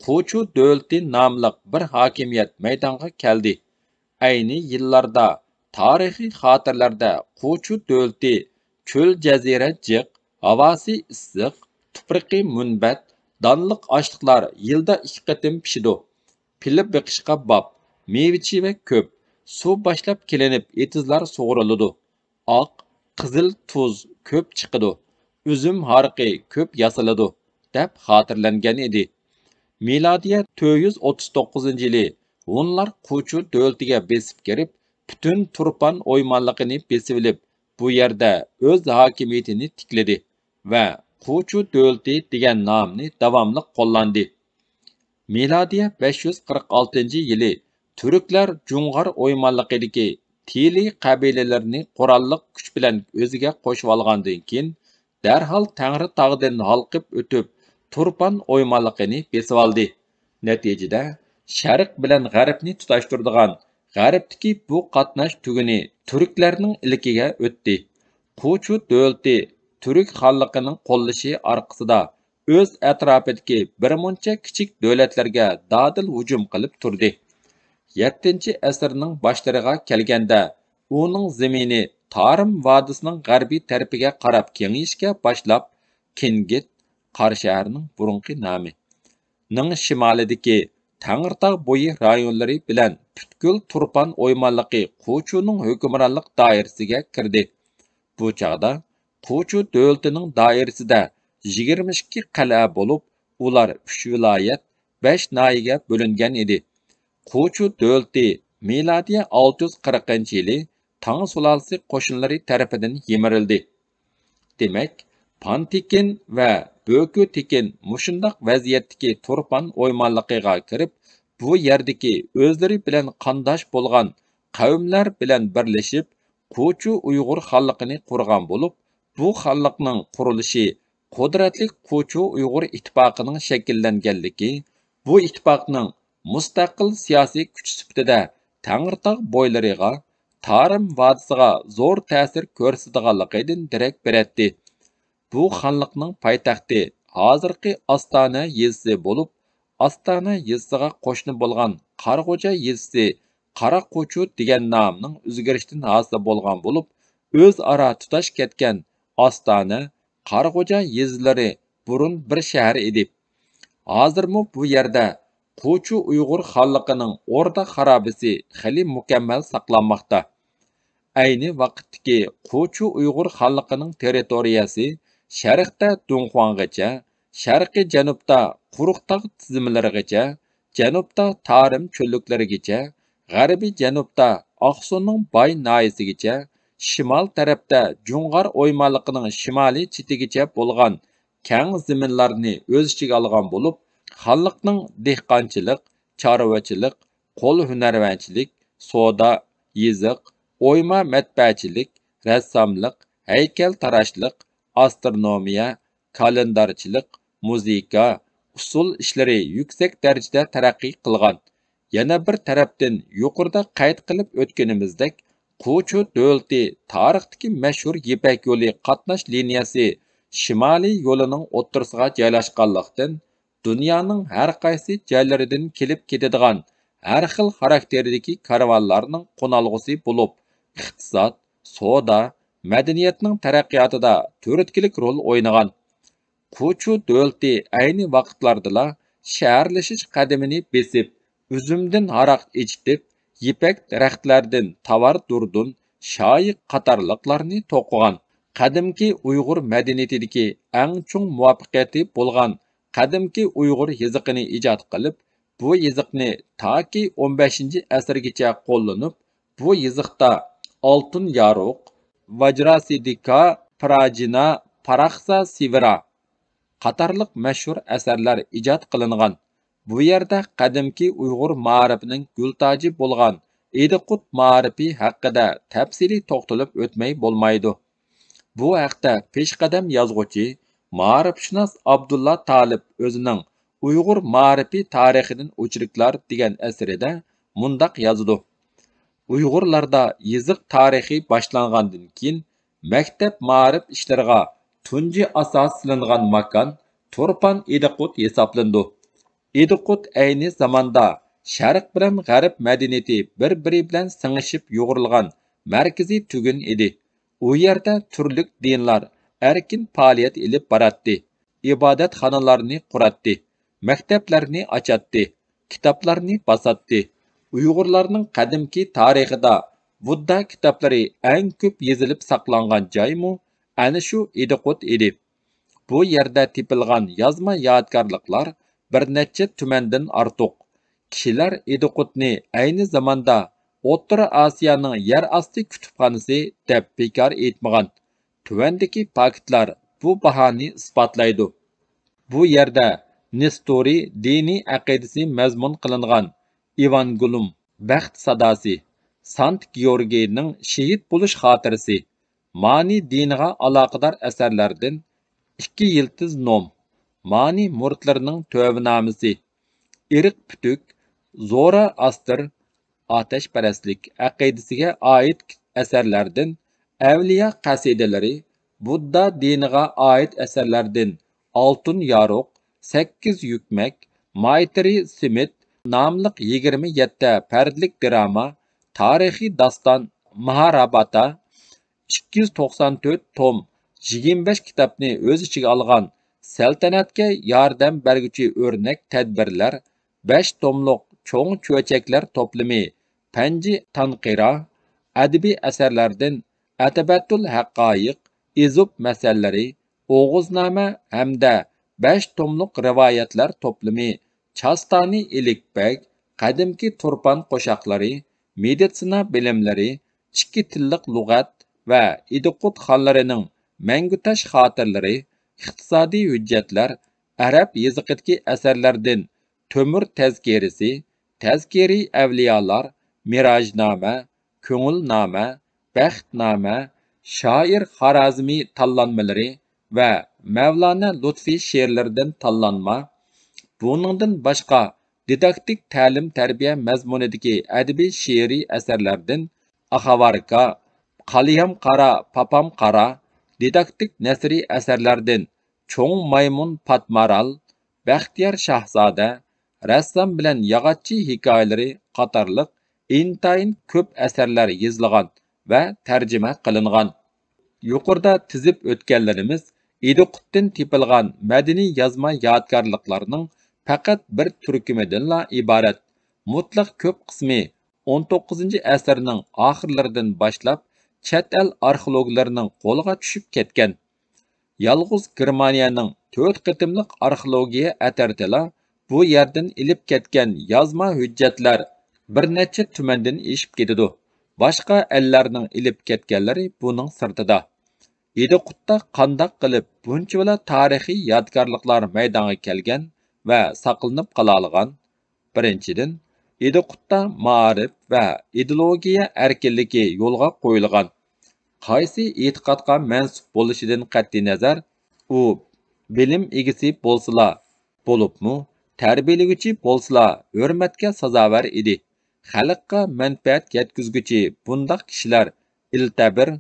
قۇچۇ دۆلىتى ناملىق بىر ھاكىمىيەت مەيدانغا كەلدى. ئەينى يىللاردا تارىخىي خاتىرىلەردە قۇچۇ دۆلىتى، چۆل جەزىرە جىق، ھاۋاسى ئىسسىق، تۇپرىقى مۇنبەت، دانلىق ئاشلىقلار يىلدا ئىككى قېتىم پىشىدۇ. پىلە بېقىشقا باب، مېۋە-چېۋە كۆپ، سۇ باشلاپ كېلىنىپ ئېتىزلار سۇغۇرۇلىدۇ. ئاق، قىزىل تۇز كۆپ چىقىدۇ، ئۈزۈم ھارىقى كۆپ ياسىلىدۇ، دەپ خاتىرىلەنگەن ئىدى. مىلادىيە تۆت يۈز ئوتتۇز توققۇزىنچى يىلى ھونلار قۇچۇ دۆلىتىگە بېسىپ كىرىپ، پۈتۈن تۇرپان ئويمانلىقىنى بېسىۋېلىپ، بۇ يەردە ئۆز ھاكىمىيىتىنى تىكلىدى ۋە قۇچۇ دۆلىتى دېگەن نامنى داۋاملىق قوللاندى. مىلادىيە بەش يۈز قىرىق ئالتىنچى يىلى تۈركلەر جۇڭغار ئويمانلىقىدىكى تىلى قەبىلىلىرىنى قوراللىق كۈچ بىلەن ئۆزىگە قوشۇۋالغاندىن كېيىن، دەرھال تەڭرىتاغدىن ھالقىپ ئۆتۈپ، تۇرپان ئويمانلىقىنى بېسىۋالدى. نەتىجىدە، شەرق بىلەن غەربنى تۇتاشتۇرىدىغان غەربتىكى بۇ قاتناش تۈگۈنى تۈركلەرنىڭ ئىلكىگە ئۆتتى. قۇچۇ دۆلىتى تۈرك خانلىقىنىڭ قوللىشى ئارقىسىدا ئۆز ئەتراپىدىكى بىرمۇنچە كىچىك دۆلەتلەرگە دادىل ھۇجۇم قىلىپ تۇردى. يەتتىنچى ئەسىرنىڭ باشلىرىغا كەلگەندە، ئۇنىڭ زېمىنى تارىم ۋادىسىنىڭ غەربىي تەرىپىگە قاراپ كېڭىيىشكە باشلاپ، كىنگىت، قارا شەھەرنىڭ بۇرۇنقى نامى، نىڭ شىمالىدىكى تەڭرىتاغ بويى رايونلىرى بىلەن پۈتكۈل تۇرپان ئويمانلىقى قوچۇنىڭ ھۆكۈمرانلىق دائىرىسىگە كىردى. بۇ چاغدا قوچۇ دۆلىتىنىڭ دائىرىسىدە يىگىرمە ئىككى قەلئە بولۇپ، ئۇلار ئۈچ ۋىلايەت، بەش ناھىيەگە بۆلۈنگەن ئىدى. قوچۇ دۆلىتى مىلادىيە ئالتە يۈز قىرىقىنچى يىلى تاڭ سۇلالىسى قوشۇنلىرى تەرىپىدىن يىمىرىلدى. دېمەك، پانتېكىن ۋە بۆكۈتېكىن مۇشۇنداق ۋەزىيەتتىكى تۇرپان ئويمانلىقىغا كىرىپ، بۇ يەردىكى ئۆزلىرى بىلەن قانداش بولغان قەۋملەر بىلەن بىرلىشىپ، قوچۇ ئۇيغۇر خانلىقىنى قۇرغان بولۇپ، بۇ خانلىقنىڭ قۇرۇلۇشى قۇدرەتلىك قوچۇ ئۇيغۇر ئىتتىپاقىنىڭ شەكىللەنگەنلىكى، بۇ ئىتتىپاقنىڭ مۇستەقىل سىياسىي كۈچ سۈپىتىدە تەڭرىتاغ بويلىرىغا، تارىم ۋادىسىغا زور تەسىر كۆرسىتىدىغانلىقىدىن دېرەك بېرەتتى. بۇ خانلىقنىڭ پايتەختى ھازىرقى ئاستانە يېزىسى بولۇپ، ئاستانە يېزىسىغا قوشنا بولغان قاراخوجا يېزىسى قاراقوچۇ دېگەن نامنىڭ ئۆزگىرىشىدىن ھاسىل بولغان بولۇپ، ئۆزئارا تۇتاش كەتكەن ئاستانە، قاراخوجا يېزىلىرى بۇرۇن بىر شەھەر ئىدى. ھازىرمۇ بۇ يەردە قوچۇ ئۇيغۇر خانلىقىنىڭ ئوردا خارابىسى خېلى مۇكەممەل ساقلانماقتا. ئەينى ۋاقىتتىكى قوچۇ ئۇيغۇر خانلىقىنىڭ تېررىتورىيەسى شەرقتە دۇڭخۇاڭغىچە، شەرقىي جەنۇبتا قۇرۇق تاغ تىزمىلىرىغىچە، جەنۇبتا تارىم چۆللۈكلىرىگىچە، غەربىي جەنۇبتا ئاقسۇنىڭ باي ناھىيەسىگىچە، شىمال تەرەپتە جۇڭغار ئويمانلىقىنىڭ شىمالىي چېتىگىچە بولغان كەڭ زېمىنلارنى ئۆز ئىچىگە ئالغان بولۇپ، خانلىقنىڭ دېھقانچىلىق، چارۋىچىلىق، قول ھۈنەرۋەنچىلىك، سودا، يېزىق، ئويما مەتبەئەچىلىك، رەسساملىق، ھەيكەلتاراشلىق، ئاسترونومىيە، كالېندارچىلىق، مۇزىكا، ئۇسسۇل ئىشلىرى يۈكسەك دەرىجىدە تەرەققىي قىلغان. يەنە بىر تەرەپتىن، يۇقىرىدا قەيت قىلىپ ئۆتكىنىمىزدەك، قۇچۇ دۆلىتى تارىختىكى مەشھۇر يىپەك يولى قاتناش لىنىيەسى شىمالىي يولىنىڭ ئوتتۇرىسىغا جايلاشقانلىقتىن، دۇنيانىڭ ھەر قايسى جايلىرىدىن كېلىپ كېتىدىغان ھەر خىل خاراكتېردىكى كارۋانلارنىڭ قونالغۇسى بولۇپ، ئىقتىساد، سودا، مەدەنىيەتنىڭ تەرەققىياتىدا تۈرتكىلىك رول ئوينىغان. قۇچۇ دۆلىتى ئەينى ۋاقىتلاردىلا شەھەرلىشىش قەدىمىنى بېسىپ، ئۈزۈمدىن ھاراق ئېچىتىپ، يىپەك دەرەختلەردىن تاۋار دۇردۇن، شايى قاتارلىقلارنى توقۇغان. قەدىمكى ئۇيغۇر مەدەنىيىتىدىكى ئەڭ چوڭ مۇۋەپپەقىيىتى بولغان قەدىمكى ئۇيغۇر يېزىقىنى ئىجاد قىلىپ، بۇ يېزىقنى تاكى ئون بەشىنچى ئەسىرگىچە قوللىنىپ، بۇ يېزىقتا ئالتۇن يارۇق، ۋاجراسىدىكا، پراجىنا، پاراخسا سىۋرا قاتارلىق مەشھۇر ئەسەرلەر ئىجاد قىلىنغان. بۇ يەردە قەدىمكى ئۇيغۇر مائارىپىنىڭ گۈل تاجى بولغان ئىدىقۇت مائارىپى ھەققىدە تەپسىلىي توختىلىپ ئۆتمەي بولمايدۇ. بۇ ھەقتە پېشقەدەم يازغۇچى، مائارىپشۇناس ئابدۇللا تالىپ ئۆزىنىڭ ئۇيغۇر مائارىپى تارىخىدىن ئوچۇرۇقلار دېگەن ئەسىرىدە مۇنداق يازىدۇ: ئۇيغۇرلاردا يېزىق تارىخى باشلانغاندىن كېيىن، مەكتەپ مائارىپ ئىشلىرىغا تۇنجى ئاساس سېلىنغان ماكان تۇرپان ئىدىقۇت ھېسابلىنىدۇ. ئىدىقۇت ئەينى زاماندا شەرق بىلەن غەرب مەدەنىيىتى بىر-بىرى بىلەن سىڭىشىپ يۇغۇرۇلغان مەركىزىي تۈگۈن ئىدى. ئۇ يەردە تۈرلۈك دىنلار ئەركىن پائالىيەت ئېلىپ باراتتى، ئىبادەتخانىلارنى قۇراتتى، مەكتەپلەرنى ئاچاتتى، كىتابلارنى باساتتى. ئۇيغۇرلارنىڭ قەدىمكى تارىخىدا بۇددا كىتابلىرى ئەڭ كۆپ يېزىلىپ ساقلانغان جايمۇ ئەنە شۇ ئىدىقۇت ئىدى. بۇ يەردە تېپىلغان يازما يادىكارلىقلار بىر نەچچە تۈمەندىن ئارتۇق. كىشىلەر ئىدىقۇتنى ئەينى زاماندا ئوتتۇرا ئاسىيانىڭ يەر ئاستى كۇتۇپخانىسى دەپ بىكار ئېيتمىغان. تۆۋەندىكى پاكىتلار بۇ باھانى ئىسپاتلايدۇ. بۇ يەردە نېستورىي دىنىي ئەقىدىسى مەزمۇن قىلىنغان ئېۋانگېلىيۇم، بەخت ساداسى، سانت گېئورگىينىڭ شېھىت بولۇش خاتىرىسى، مانى دىنىغا ئالاقىدار ئەسەرلەردىن ئىككى يىلتىز نوم، مانى مۇرىتلىرىنىڭ تۆۋىنامىسى، ئىرق پۈتۈك، زوراستر، ئاتەشپەرەسلىك ئەقىدىسىگە ئائىت ئەسەرلەردىن ئەۋلىيا قەسىدىلىرى، بۇددا دىنىغا ئائىت ئەسەرلەردىن ئالتۇن يارۇق، سەككىز يۈكمەك، مايترى سىمىت ناملىق يىگىرمە يەتتە پەردىلىك دىراما، تارىخىي داستان ماھاراباتا، ئىككى يۈز توقسان تۆت توم، يىگىرمە بەش كىتابنى ئۆز ئىچىگە ئالغان سەلتەنەتكە ياردەم بەرگۈچى ئۆرنەك تەدبىرلەر، بەش توملۇق چوڭ چۆچەكلەر توپلىمى پەنجى تانقىرا، ئەدەبىي ئەسەرلەردىن ئەتەبەتۇل ھەقايىق، ئېزوپ مەسەللىرى، ئوغۇزنامە ھەمدە بەش توملۇق رىۋايەتلەر توپلىمى چاستانى ئىلىكبەگ، قەدىمكى تۇرپان قوشاقلىرى، مېدىتسىنا بىلىملىرى، ئىككى تىللىق لۇغەت ۋە ئىدىقۇت خانلىرىنىڭ مەڭگۈ تاش خاتىرىلىرى، ئىقتىسادىي ھۆججەتلەر، ئەرەب يېزىقىدىكى ئەسەرلەردىن تۆمۈر تەزكىرىسى، تەزكىرى ئەۋلىيالار، مىراجنامە، كۆڭۈلنامە، بەختنامە، شائىر خارازمى تاللانمىلىرى ۋە مەۋلانا لۇتفى شېئىرلىرىدىن تاللانما، بۇنىڭدىن باشقا، دىداكتىك تەلىم-تەربىيە مەزمۇنىدىكى ئەدەبىي شېئىرىي ئەسەرلەردىن ئاخاۋاركا، قالىيام قارا، پاپام قارا، دىداكتىك نەسرىي ئەسەرلەردىن چوڭ مايمۇن پاتمارال، بەختىيار شاھزادە، رەسسام بىلەن ياغاچچى ھېكايىلىرى قاتارلىق ئىنتايىن كۆپ ئەسەرلەر يېزىلغان ۋە تەرجىمە قىلىنغان. يۇقىرىدا تىزىپ ئۆتكەنلىرىمىز ئىدىقۇتتىن تېپىلغان مەدەنىي يازما يادىكارلىقلارنىڭ پەقەت بىر تۈركۈمىدىنلا ئىبارەت. مۇتلەق كۆپ قىسمى ئون توققۇزىنچى ئەسىرنىڭ ئاخىرلىرىدىن باشلاپ چەت ئەل ئارخېئولوگلىرىنىڭ قولىغا چۈشۈپ كەتكەن. يالغۇز گېرمانىيەنىڭ تۆت قېتىملىق ئارخېئولوگىيە ئەترىتىلا بۇ يەردىن ئېلىپ كەتكەن يازما ھۆججەتلەر بىر نەچچە تۈمەندىن ئېشىپ كېتىدۇ. باشقا ئەللەرنىڭ ئېلىپ كەتكەنلىرى بۇنىڭ سىرتىدا. ئىدىقۇتتا قانداق قىلىپ بۇنچىۋالا تارىخىي يادىكارلىقلار مەيدانغا كەلگەن ۋە ساقلىنىپ قالالىغان؟ بىرىنچىدىن، ئىدىقۇتتا مائارىپ ۋە ئىدېئولوگىيە ئەركىنلىكى يولغا قويۇلغان. قايسى ئېتىقادقا مەنسۇپ بولۇشىدىن قەتئىينەزەر، ئۇ بىلىم ئىگىسى بولسىلا، بولۇپمۇ تەربىيەلىگۈچى بولسىلا ھۆرمەتكە سازاۋەر ئىدى. خەلققە مەنپەئەت يەتكۈزگۈچى بۇنداق كىشىلەر ئىلتەبىر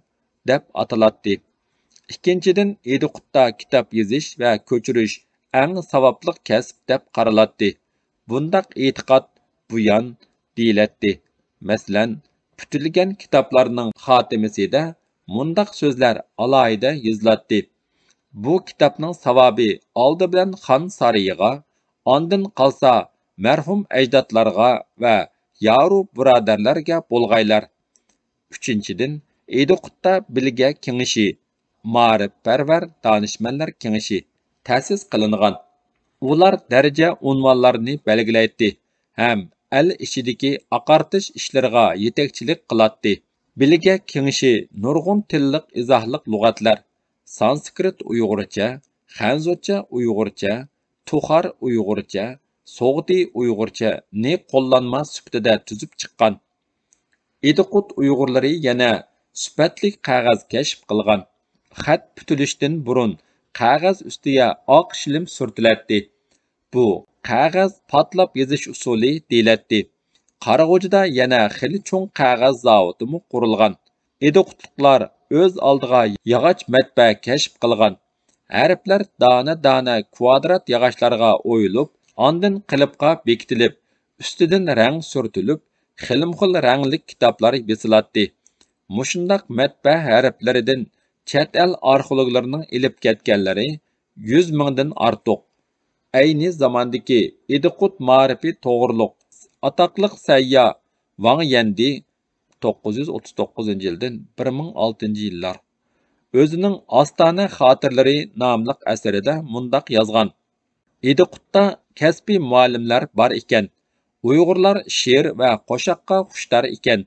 دەپ ئاتىلاتتى. ئىككىنچىدىن، ئىدىقۇتتا كىتاب يېزىش ۋە كۆچۈرۈش ئەڭ ساۋابلىق كەسىپ دەپ قارىلاتتى. بۇنداق ئېتىقاد بۇيان دېيىلەتتى. مەسىلەن، پۈتۈلگەن كىتابلارنىڭ خاتىمىسىدە مۇنداق سۆزلەر ئالاھىدە يېزىلاتتى: «بۇ كىتابنىڭ ساۋابى ئالدى بىلەن خان سارىيىغا، ئاندىن قالسا مەرھۇم ئەجدادلارغا ۋە يارۇ بۇرادەرلەرگە بولغايلار.» ئۈچىنچىدىن، ئىدىقۇتتا بىلگە كېڭىشى، مائارىپپەرۋەر دانىشمەنلەر كېڭىشى تەسىس قىلىنغان. ئۇلار دەرىجە ئۇنۋانلارنى بەلگىلەيتتى ھەم ئەل ئىچىدىكى ئاقارتىش ئىشلىرىغا يېتەكچىلىك قىلاتتى. بىلگە كېڭىشى نۇرغۇن تىللىق ئىزاھلىق لۇغەتلەر، سانسكرىت ئۇيغۇرچە، خەنزۇچە ئۇيغۇرچە، تۇخار ئۇيغۇرچە، سوغدى ئۇيغۇرچە نى قوللانما سۈپىتىدە تۈزۈپ چىققان. ئىدىقۇت ئۇيغۇرلىرى يەنە سۈپەتلىك قەغەز كەشىپ قىلغان. خەت پۈتۈلۈشتىن بۇرۇن قەغەز ئۈستىگە ئاق شىلىم سۈرتۈلەتتى. بۇ قەغەز پاتلاپ يېزىش ئۇسۇلى دېيىلەتتى. قارىغۇجىدا يەنە خېلى چوڭ قەغەز زاۋۇتىمۇ قۇرۇلغان. ئىدىقۇتلۇقلار ئۆز ئالدىغا ياغاچ مەتبەئە كەشىپ قىلغان. ھەرپلەر دانە-دانە كۋادرات ياغاچلارغا ئويۇلۇپ، ئاندىن قېلىپقا بېكىتىلىپ، ئۈستىدىن رەڭ سۈرتۈلۈپ، خىلمۇخىل رەڭلىك كىتابلار بېسىلاتتى. مۇشۇنداق مەتبەئە ھەرپلىرىدىن چەت ئەل ئارخېئولوگلىرىنىڭ ئېلىپ كەتكەنلىرى يۈز مىڭدىن ئارتۇق. ئەينى زاماندىكى ئىدىقۇت مائارىپى توغرۇلۇق ئاتاقلىق سەيياھ ۋاڭ يەندى، توققۇز يۈز ئوتتۇز توققۇزىنچى يىلدىن بىر مىڭ ئالتىنچى يىللار، ئۆزىنىڭ ئاستانە خاتىرىلىرى ناملىق ئەسىرىدە مۇنداق يازغان: ئىدىقۇتتا كەسپىي مۇئەللىملەر بار ئىكەن. ئۇيغۇرلار شېئىر ۋە قوشاققا خۇشتار ئىكەن.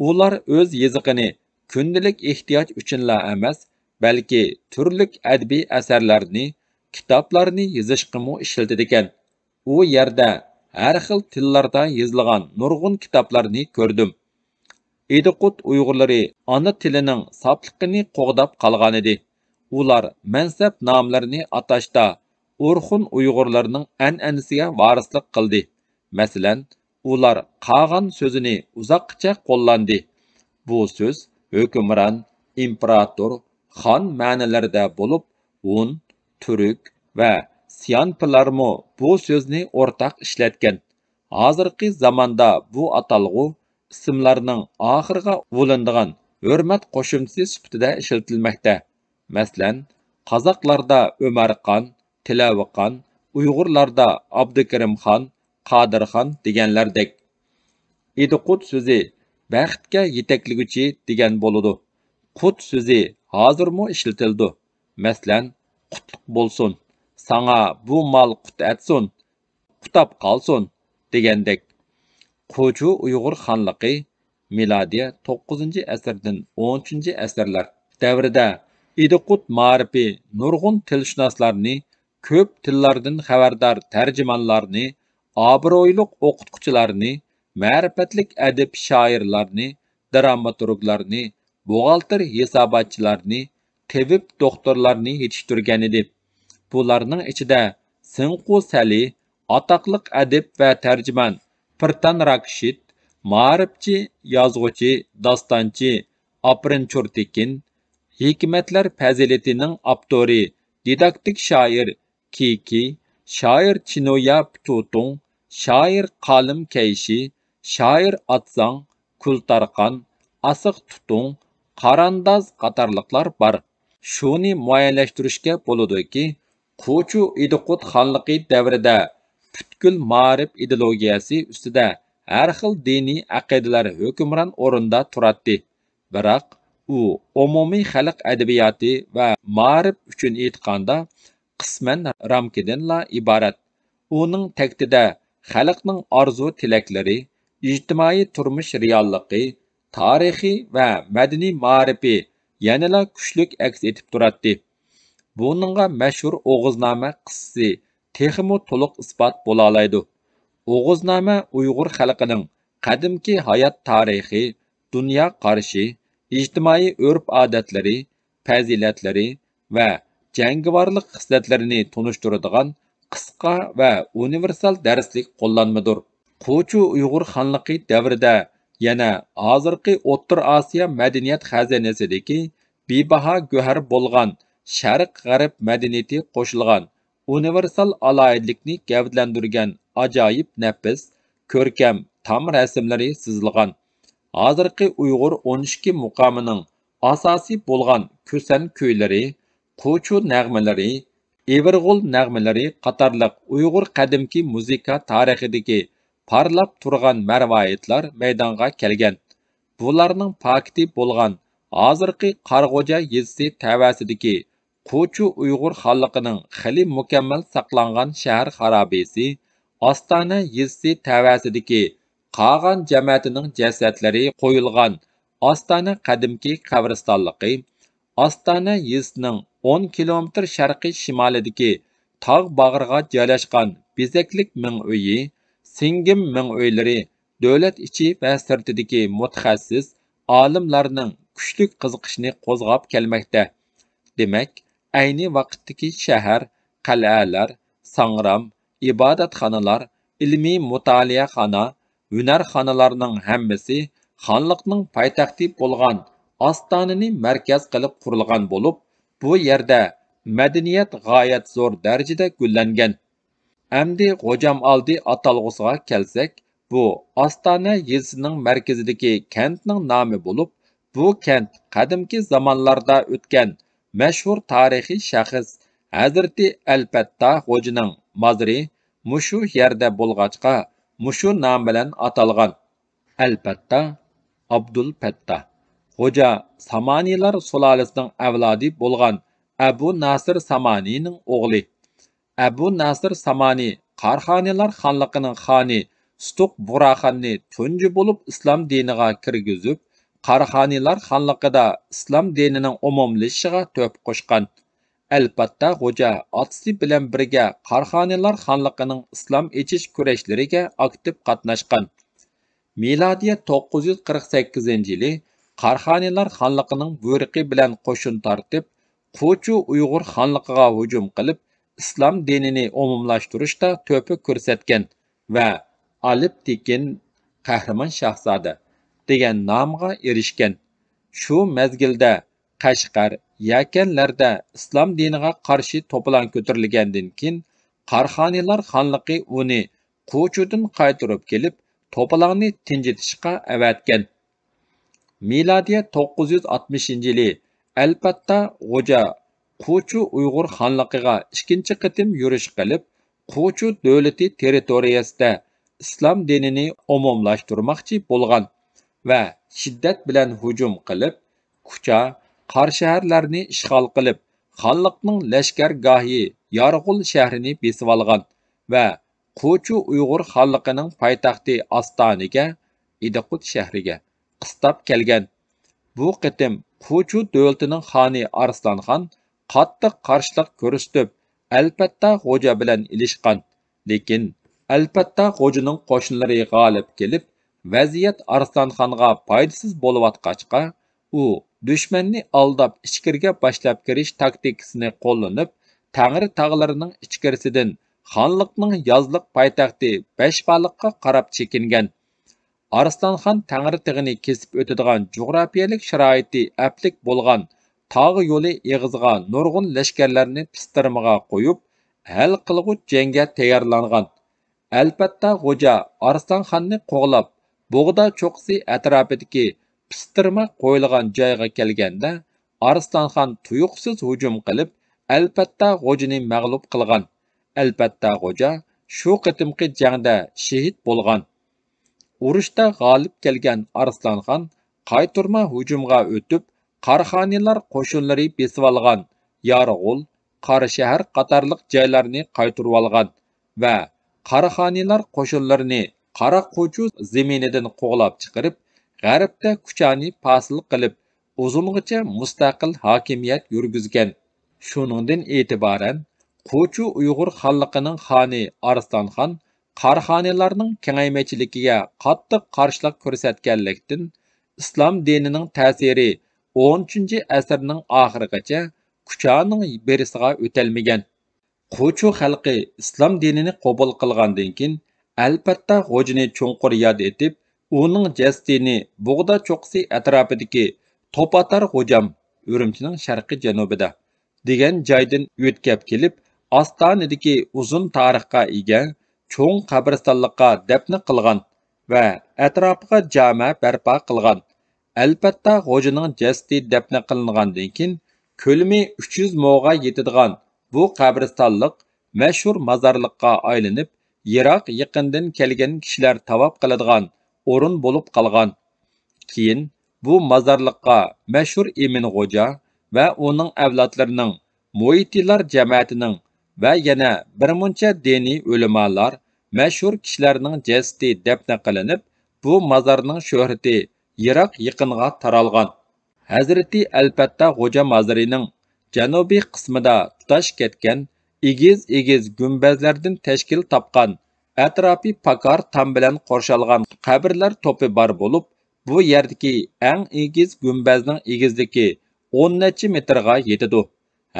ئۇلار ئۆز يېزىقىنى كۈندىلىك ئېھتىياج ئۈچۈنلا ئەمەس، بەلكى تۈرلۈك ئەدەبىي ئەسەرلەرنى، كىتابلارنى يېزىشقىمۇ ئىشلىتىدىكەن. ئۇ يەردە ھەر خىل تىللاردا يېزىلغان نۇرغۇن كىتابلارنى كۆردۈم. ئىدىقۇت ئۇيغۇرلىرى ئانا تىلىنىڭ ساپلىقىنى قوغداپ قالغانىدى. ئۇلار مەنسەپ ناملىرىنى ئاتاشتا ئورخۇن ئۇيغۇرلىرىنىڭ ئەنئەنىسىگە ۋارىسلىق قىلدى. مەسىلەن، ئۇلار قاغان سۆزىنى ئۇزاققىچە قوللاندى. بۇ سۆز ھۆكۈمران، ئىمپېراتور، خان مەنىلىرىدە بولۇپ، ھۇن، تۈرك ۋە سيانپىلارمۇ بۇ سۆزنى ئورتاق ئىشلەتكەن. ھازىرقى زاماندا بۇ ئاتالغۇ ئىسىملارنىڭ ئاخىرىغا ئۇلىنىدىغان ھۆرمەت قوشۇمچىسى سۈپىتىدە ئىشلىتىلمەكتە. مەسىلەن، قازاقلاردا ئۆمەرخان، تىلەۋىخان، ئۇيغۇرلاردا ئابدۇكېرىمخان، قادىرخان دېگەنلەردەك. ئىدىقۇت سۆزى بەختكە يېتەكلىگۈچى دېگەن بولىدۇ. قۇت سۆزى ھازىرمۇ ئىشلىتىلىدۇ. مەسىلەن، قۇتلۇق بولسۇن، ساڭا بۇ مال قۇت ئەتسۇن، قۇتاپ قالسۇن دېگەندەك. قوچۇ ئۇيغۇر خانلىقى مىلادىيە توققۇزىنچى ئەسىردىن ئون ئۈچىنچى ئەسىرلەر دەۋرىدە ئىدىقۇت مائارىپى نۇرغۇن تىلشۇناسلارنى، كۆپ تىللاردىن خەۋەردار تەرجىمانلارنى، ئابرۇيلۇق ئوقۇتقۇچىلارنى، مەرىپەتلىك ئەدىب شائىرلارنى، دراماتورگلارنى، بوغالتىر ھېساباتچىلارنى، تېبىب دوختۇرلارنى يېتىشتۈرگەنىدى. بۇلارنىڭ ئىچىدە سىڭقۇ سەلى، ئاتاقلىق ئەدىب ۋە تەرجىمان پىرتان راكشىت، مائارىپچى، يازغۇچى، داستانچى ئاپرىن چۇرتېكىن، ھېكمەتلەر پەزىلىتىنىڭ ئاپتورى، دىداكتىك شائىر كىكى، شائىر چىنويا تۇتۇڭ، شائىر قالىم كەيشى، شائىر ئاتزاڭ، كۈلتارخان، ئاسىق تۇتۇڭ، قارانداز قاتارلىقلار بار. شۇنى مۇئەييەنلەشتۈرۈشكە بولىدۇكى، قوچۇ ئىدىقۇت خانلىقى دەۋرىدە پۈتكۈل مائارىپ ئىدېئولوگىيەسى ئۈستىدە ھەر خىل دىنىي ئەقىدىلەر ھۆكۈمران ئورۇندا تۇراتتى. بىراق، ئۇ ئومۇمىي خەلق ئەدەبىياتى ۋە مائارىپ ئۈچۈن ئېيتقاندا، قىسمەن رامكىدىنلا ئىبارەت. ئۇنىڭ تەكتىدە خەلقنىڭ ئارزۇ-تىلەكلىرى، ئىجتىمائىي تۇرمۇش رېئاللىقى، تارىخى ۋە مەدەنىي مائارىپى يەنىلا كۈچلۈك ئەكس ئېتىپ تۇراتتى. بۇنىڭغا مەشھۇر ئوغۇزنامە قىسسىسى تېخىمۇ تولۇق ئىسپات بولالايدۇ. ئوغۇزنامە ئۇيغۇر خەلقىنىڭ قەدىمكى ھايات تارىخى، دۇنيا قارىشى، ئىجتىمائىي ئۆرپ-ئادەتلىرى، پەزىلەتلىرى ۋە جەڭگىۋارلىق خىسلەتلىرىنى تونۇشتۇرىدىغان قىسقا ۋە ئۇنىۋېرسال دەرسلىك قوللانمىدۇر. قوچۇ ئۇيغۇر خانلىقى دەۋرىدە يەنە ھازىرقى ئوتتۇرا ئاسىيا مەدەنىيەت خەزىنىسىدىكى بىباھا گۆھەر بولغان شەرق-غەرب مەدەنىيىتى قوشۇلغان ئۇنىۋېرسال ئالاھىدىلىكنى گەۋدىلەندۈرگەن ئاجايىپ نەپىس، كۆركەم تام رەسىملىرى سىزىلغان، ھازىرقى ئۇيغۇر ئون ئىككى مۇقامىنىڭ ئاساسى بولغان كۈسەن كۈيلىرى، قوچۇ نەغمىلىرى، ئېۋىرغول نەغمىلىرى قاتارلىق ئۇيغۇر قەدىمكى مۇزىكا تارىخىدىكى پارلاپ تۇرغان مەرۋايىتلار مەيدانغا كەلگەن. بۇلارنىڭ پاكىتى بولغان ھازىرقى قاراخوجا يېزىسى تەۋەسىدىكى قوچۇ ئۇيغۇر خانلىقىنىڭ خېلى مۇكەممەل ساقلانغان شەھەر خارابىسى، ئاستانە يېزىسى تەۋەسىدىكى قاغان جەمەتىنىڭ جەسەتلىرى قويۇلغان ئاستانە قەدىمكى قەبرىستانلىقى، ئاستانە يېزىسىنىڭ ئون كىلومېتىر شەرقىي شىمالىدىكى تاغ باغرىغا جايلاشقان بېزەكلىك مىڭ ئۆيى، سىڭگىم مىڭ ئۆيلىرى دۆلەت ئىچى ۋە سىرتىدىكى مۇتەخەسسىس ئالىملارنىڭ كۈچلۈك قىزىقىشىنى قوزغاپ كەلمەكتە. دېمەك، ئەينى ۋاقىتتىكى شەھەر، قەلئەلەر، ساڭرام، ئىبادەتخانىلار، ئىلمىي مۇتالىئەخانا، ھۈنەرخانىلارنىڭ ھەممىسى خانلىقنىڭ پايتەختى بولغان ئاستانىنى مەركەز قىلىپ قۇرۇلغان بولۇپ، بۇ يەردە مەدەنىيەت غايەت زور دەرىجىدە گۈللەنگەن. ئەمدى غوجام ئالدى ئاتالغۇسىغا كەلسەك، بۇ ئاستانە يېزىسىنىڭ مەركىزىدىكى كەنتنىڭ نامى بولۇپ، بۇ كەنت قەدىمكى زامانلاردا ئۆتكەن مەشھۇر تارىخىي شەخس ھەزرىتى ئەلپەتتا غوجىنىڭ مازىرى مۇشۇ يەردە بولغاچقا، مۇشۇ نام بىلەن ئاتالغان. ئەلپەتتا، ئابدۇلپەتتا غوجا سامانىلار سۇلالىسىنىڭ ئەۋلادى بولغان ئەبۇ ناسىر سامانىنىڭ ئوغلى. ئەبۇ ناسىر سامانى قاراخانىيلار خانلىقىنىڭ خانى سۇتۇق بۇراخاننى تۇنجى بولۇپ ئىسلام دىنىغا كىرگۈزۈپ، قاراخانىيلار خانلىقىدا ئىسلام دىنىنىڭ ئومۇملىشىشىغا تۆھپە قوشقان. ئەلپەتتا غوجا ئاتىسى بىلەن بىرگە قاراخانىيلار خانلىقىنىڭ ئىسلام ئېچىش كۈرەشلىرىگە ئاكتىپ قاتناشقان. مىلادىيە توققۇز يۈز قىرىق سەككىزىنچى يىلى قاراخانىيلار خانلىقىنىڭ بۇيرۇقى بىلەن قوشۇن تارتىپ، قوچۇ ئۇيغۇر خانلىقىغا ھۇجۇم قىلىپ، ئىسلام دىنىنى ئومۇملاشتۇرۇشتا تۆھپە كۆرسەتكەن ۋە ئالىپ تېكىن، قەھرىمان شاھزادە دېگەن نامغا ئېرىشكەن. شۇ مەزگىلدە قەشقەر، يەكەنلەردە ئىسلام دىنىغا قارشى توپىلاڭ كۆتۈرۈلگەندىن كېيىن، قاراخانىيلار خانلىقى ئۇنى قوچۇدىن قايتۇرۇپ كېلىپ، توپىلاڭنى تىنجىتىشقا ئەۋەتكەن. مىلادىيە توققۇز يۈز ئاتمىشىنچى يىلى ئەلپەتتا غوجا قوچۇ ئۇيغۇر خانلىقىغا ئىككىنچى قېتىم يۈرۈش قىلىپ، قوچۇ دۆلىتى تېررىتورىيەسىدە ئىسلام دىنىنى ئومۇملاشتۇرماقچى بولغان ۋە شىددەت بىلەن ھۇجۇم قىلىپ، كۇچا، قارا شەھەرلەرنى ئىشغال قىلىپ، خانلىقنىڭ لەشكەرگاھى يارغول شەھىرىنى بېسىۋالغان ۋە قوچۇ ئۇيغۇر خانلىقىنىڭ پايتەختى ئاستانىگە، ئىدىقۇت شەھىرىگە، قىستاپ كەلگەن. بۇ قېتىم قوچۇ دۆلىتىنىڭ خانى ئارسلانخان قاتتىق قارشىلىق كۆرسىتىپ، ئەلپەتتا غوجا بىلەن ئېلىشقان. لېكىن ئەلپەتتا غوجىنىڭ قوشۇنلىرى غالىب كېلىپ، ۋەزىيەت ئارسلانخانغا پايدىسىز بولۇۋاتقاچقا، ئۇ دۈشمەننى ئالداپ ئىچكىرىگە باشلاپ كىرىش تاكتىكىسىنى قوللىنىپ، تەڭرى تاغلىرىنىڭ ئىچكىرىسىدىن خانلىقنىڭ يازلىق پايتەختى بەشبالىققا قاراپ چېكىنگەن. ئارسلانخان تەڭرى تېغىنى كېسىپ ئۆتىدىغان جۇغراپىيەلىك شارائىتى ئەپلىك بولغان تاغ يولى ئېغىزىغا نۇرغۇن لەشكەرلەرنى پىستىرمىغا قويۇپ، ھەل قىلغۇچ جەڭگە تەييارلانغان. ئەلپەتتا غوجا ئارسلانخاننى قوغلاپ، بوغدا چوققىسى ئەتراپىدىكى پىستىرما قويۇلغان جايغا كەلگەندە، ئارسلانخان تۇيۇقسىز ھۇجۇم قىلىپ، ئەلپەتتا غوجىنى مەغلۇپ قىلغان. ئەلپەتتا غوجا شۇ قېتىمقى جەڭدە شېھىت بولغان. ئۇرۇشتا غالىب كەلگەن ئارسلانخان قايتۇرما ھۇجۇمغا ئۆتۈپ، قاراخانىيلار قوشۇنلىرى بېسىۋالغان يارغول، قاراشەھەر قاتارلىق جايلارنى قايتۇرۇۋالغان ۋە قاراخانىيلار قوشۇنلىرىنى قاراقوچۇ زېمىنىدىن قوغلاپ چىقىرىپ، غەربتە كۇچانى پاسىل قىلىپ، ئۇزۇنغىچە مۇستەقىل ھاكىمىيەت يۈرگۈزگەن. شۇنىڭدىن ئېتىبارەن، قوچۇ ئۇيغۇر خانلىقىنىڭ خانى ئارسلانخان قاراخانىيلارنىڭ كېڭەيمىچىلىكىگە قاتتىق قارشىلىق كۆرسەتكەنلىكتىن، ئىسلام دىنىنىڭ تەسىرى ئون ئۈچىنچى ئەسىرنىڭ ئاخىرىغىچە كۇچانىڭ بېرىسىغا ئۆتەلمىگەن. قوچۇ خەلقى ئىسلام دىنىنى قوبۇل قىلغاندىن كېيىن، ئەلپەتتە غوجىنى چوڭقۇر ياد ئېتىپ، ئۇنىڭ جەسىتىنى بۇغدا چوققىسى ئەتراپىدىكى توپاتار غوجام، ئۈرۈمچىنىڭ شەرقىي جەنۇبىدا، دېگەن جايدىن يۆتكەپ كېلىپ، ئاستانىدىكى ئۇزۇن تارىخقا ئىگە چوڭ قەبرىستانلىققا دەپنە قىلغان ۋە ئەتراپىغا جامە بەرپا قىلغان. ئەلپەتتە، غوجىنىڭ جەسىتى دەپنە قىلىنغاندىن كېيىن، كۆلىمى ئۈچ يۈز موغا يېتىدىغان بۇ قەبرىستانلىق مەشھۇر مازارلىققا ئايلىنىپ، يىراق يېقىندىن كەلگەن كىشىلەر تاۋاپ قىلىدىغان ئورۇن بولۇپ قالغان. كېيىن بۇ مازارلىققا مەشھۇر ئىمىن غوجا ۋە ئۇنىڭ ئەۋلادلىرىنىڭ، مۇھىتىلار جەمەتىنىڭ ۋە يەنە بىر مۇنچە دىنىي ئۆلىمالار، مەشھۇر كىشىلەرنىڭ جەسىتى دەپنە قىلىنىپ، بۇ مازارنىڭ شۆھرىتى يىراق يېقىنغا تارالغان. ھەزرىتى ئەلپەتتە غوجا مازىرىنىڭ جەنۇبىي قىسمىدا تۇتاش كەتكەن ئېگىز-ئېگىز گۈمبەزلەردىن تەشكىل تاپقان، ئەتراپى پاكار تام بىلەن قورشالغان قەبرىلەر توپى بار بولۇپ، بۇ يەردىكى ئەڭ ئېگىز گۈمبەزنىڭ ئېگىزلىكى ئون نەچچە مېتىرغا يېتىدۇ.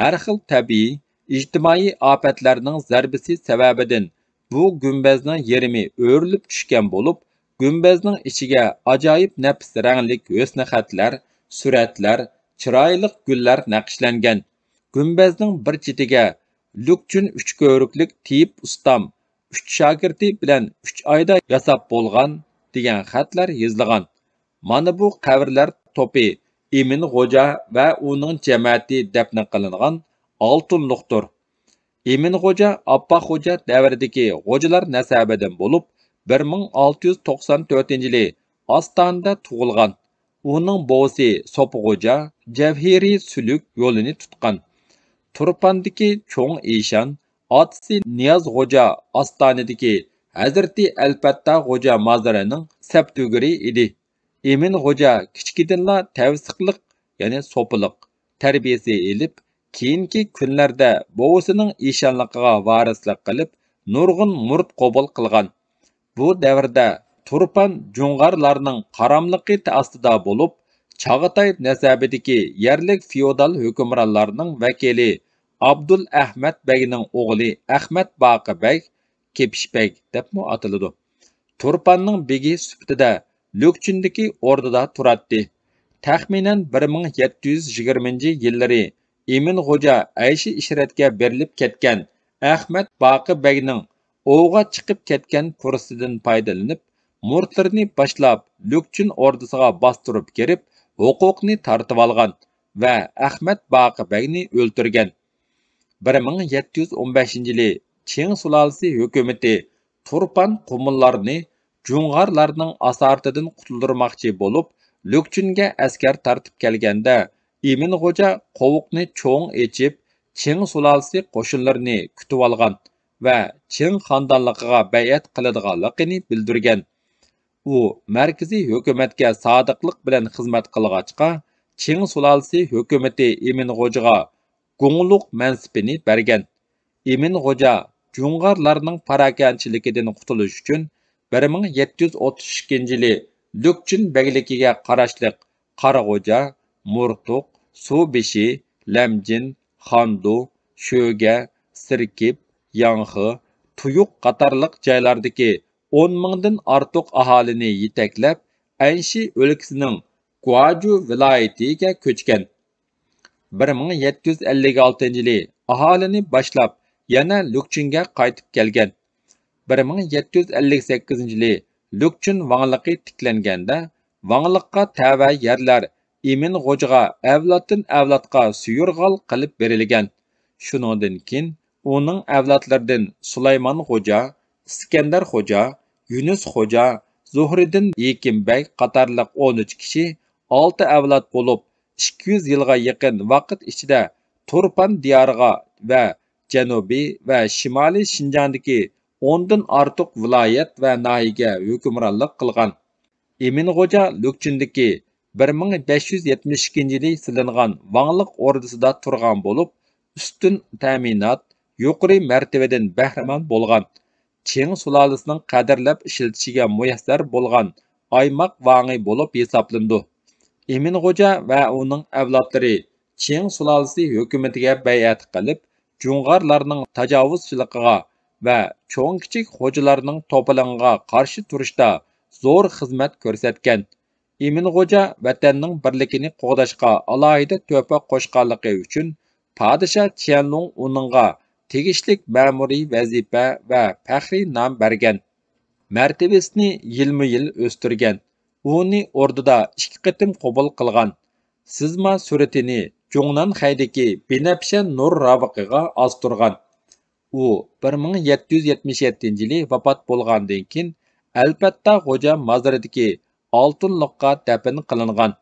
ھەر خىل تەبىئىي، ئىجتىمائىي ئاپەتلەرنىڭ زەربىسى سەۋەبىدىن بۇ گۈمبەزنىڭ يېرىمى ئۆرۈلۈپ چۈشكەن بولۇپ، گۈمبەزنىڭ ئىچىگە ئاجايىپ نەپىس رەڭلىك ھۆسنىخەتلەر، سۈرەتلەر، چىرايلىق گۈللەر نەقىشلەنگەن. گۈمبەزنىڭ بىر چېتىگە لۈكچۈن ئۈچ كۆۋرۈكلۈك تېيىپ ئۇستام ئۈچ شاگىرتى بىلەن ئۈچ ئايدا ياساپ بولغان دېگەن خەتلەر يېزىلغان. مانا بۇ قەبرىلەر توپى ئىمىن غوجا ۋە ئۇنىڭ جەمەتى دەپنە قىلىنغان ئالتۇنلۇقتۇر. ئىمىن غوجا ئاپپاق خوجا دەۋرىدىكى غوجىلار نەسەبىدىن بولۇپ، بىر مىڭ ئالتە يۈز توقسان تۆتىنچى يىلى ئاستانىدا تۇغۇلغان. ئۇنىڭ بوۋىسى سوپى غوجا جەۋھىرىي سۈلۈك يولىنى تۇتقان. تۇرپاندىكى چوڭ ئىشان، ئاتىسى نىياز غوجا ئاستانىدىكى ھەزرىتى ئەلپەتتە غوجا مازىرىنىڭ سەپتۈگىرى ئىدى. ئىمىن غوجا كىچىكىدىنلا تەۋسىقلىق، يەنى سوپىلىق تەربىيىسى ئېلىپ، كېيىنكى كۈنلەردە بوۋىسىنىڭ ئىشانلىقىغا ۋارىسلىق قىلىپ، نۇرغۇن مۇرىت قوبۇل قىلغان. بۇ دەۋردە تۇرپان جۇڭغارلارنىڭ قاراملىقى ئاستىدا بولۇپ، چاغاتاي نەسەبىدىكى يەرلىك فېئودال ھۆكۈمرانلارنىڭ ۋەكىلى ئابدۇل ئەھمەت بەگنىڭ ئوغلى ئەخمەت باقى بەگ، كېپىش بەگ دەپمۇ ئاتىلىدۇ، تۇرپاننىڭ بېگى سۈپىتىدە لۈكچۈندىكى ئوردىدا تۇراتتى. تەخمىنەن بىر مىڭ يەتتە يۈز يىگىرمىنچى يىللىرى ئىمىن غوجا ئەيشى ئىشرەتكە بېرىلىپ كەتكەن ئەخمەت باقى بەگنىڭ ئوۋغا چىقىپ كەتكەن پۇرسىتىدىن پايدىلىنىپ، مۇرىتلىرىنى باشلاپ لۈكچۈن ئوردىسىغا باستۇرۇپ كىرىپ، ھوقۇقنى تارتىۋالغان ۋە ئەخمەت باقى بەگنى ئۆلتۈرگەن. بىر مىڭ يەتتە يۈز ئون بەشىنچى يىلى چىڭ سۇلالىسى ھۆكۈمىتى تۇرپان قۇمۇللارنى جۇڭغارلارنىڭ ئاسارىتىدىن قۇتۇلدۇرماقچى بولۇپ، لۈكچۈنگە ئەسكەر تارتىپ كەلگەندە، ئىمىن غوجا قوۋۇقنى چوڭ ئېچىپ، چىڭ سۇلالىسى قوشۇنلىرىنى كۈتۈۋالغان ۋە چىڭ خاندانلىقىغا بەيئەت قىلىدىغانلىقىنى بىلدۈرگەن. ئۇ مەركىزىي ھۆكۈمەتكە سادىقلىق بىلەن خىزمەت قىلغاچقا، چىڭ سۇلالىسى ھۆكۈمىتى ئىمىن غوجىغا گۇڭلۇق مەنسىپىنى بەرگەن. ئىمىن غوجا جۇڭغارلارنىڭ پاراكەندىچىلىكىدىن قۇتۇلۇش ئۈچۈن، بىر مىڭ يەتتە يۈز ئوتتۇز ئىككىنچى يىلى لۈكچۈن بەگلىكىگە قاراشلىق قارا غوجا، مۇرتۇق، سۇ بېشى، لەمجىن، خاندۇ، شۆگە، سىركىپ، ياڭخې، تۇيۇق قاتارلىق جايلاردىكى ئون مىڭدىن ئارتۇق ئاھالىنى يېتەكلەپ، ئەنشى ئۆلكىسىنىڭ گۇاجۇ ۋىلايىتىگە كۆچكەن. بىر مىڭ يەتتە يۈز ئەللىك ئالتىنچى يىلى ئاھالىنى باشلاپ، يەنە لۈكچۈنگە قايتىپ كەلگەن. بىر مىڭ يەتتە يۈز ئەللىك سەككىزىنچى يىلى لۈكچۈن ۋاڭلىقى تىكلەنگەندە، ۋاڭلىققا تەۋە يەرلەر ئىمىن غوجىغا ئەۋلادتىن ئەۋلادقا سۇيۇرغال قىلىپ بېرىلگەن. شۇنىڭدىن كېيىن ئۇنىڭ ئەۋلادلىرىدىن سۇلايمان غوجا، ئىسكەندەر خوجا، يۈنۈس خوجا، زۇھرىدىن ھېكىم بەگ قاتارلىق ئون ئۈچ كىشى ئالتە ئەۋلاد بولۇپ، ئىككى يۈز يىلغا يېقىن ۋاقىت ئىچىدە تۇرپان دىيارىغا ۋە جەنۇبىي ۋە شىمالىي شىنجاڭدىكى ئوندىن ئارتۇق ۋىلايەت ۋە ناھىيەگە ھۆكۈمرانلىق قىلغان. ئىمىن غوجا لۈكچۈندىكى بىر مىڭ بەش يۈز يەتمىش ئىككىنچى يىلى سېلىنغان ۋاڭلىق ئوردىسىدا تۇرغان بولۇپ، ئۈستۈن تەمىنات، يۇقىرى مەرتىۋىدىن بەھرىمەن بولغان، چىڭ سۇلالىسىنىڭ قەدىرلەپ ئىشلىتىشىگە مۇيەسسەر بولغان ئايماق ۋاڭى بولۇپ ھېسابلىنىدۇ. ئىمىن غوجا ۋە ئۇنىڭ ئەۋلادلىرى چىڭ سۇلالىسى ھۆكۈمىتىگە بەيئەت قىلىپ، جۇڭغارلارنىڭ تاجاۋۇزچىلىقىغا ۋە چوڭ-كىچىك خوجىلارنىڭ توپىلىڭىغا قارشى تۇرۇشتا زور خىزمەت كۆرسەتكەن. ئىمىن غوجا ۋەتەننىڭ بىرلىكىنى قوغداشقا ئالاھىدە تۆھپە قوشقانلىقى ئۈچۈن پادىشاھ چيەنلۇڭ ئۇنىڭغا تېگىشلىك مەمۇرىي ۋەزىپە ۋە پەخرىي نام بەرگەن. مەرتىۋىسىنى يىلمۇ يىل ئۆستۈرگەن. ئۇنى ئوردىدا ئىككى قېتىم قوبۇل قىلغان. سىزما سۈرىتىنى جۇڭنەنخەيدىكى بىنەپشە نۇر راۋىقىغا ئازدۇرغان. ئۇ بىر مىڭ يەتتە يۈز يەتمىش يەتتىنچى يىلى ۋاپات بولغاندىن كېيىن، ئەلپەتتا غوجا مازىرىدىكى ئالتۇنلۇققا دەپنە قىلىنغان.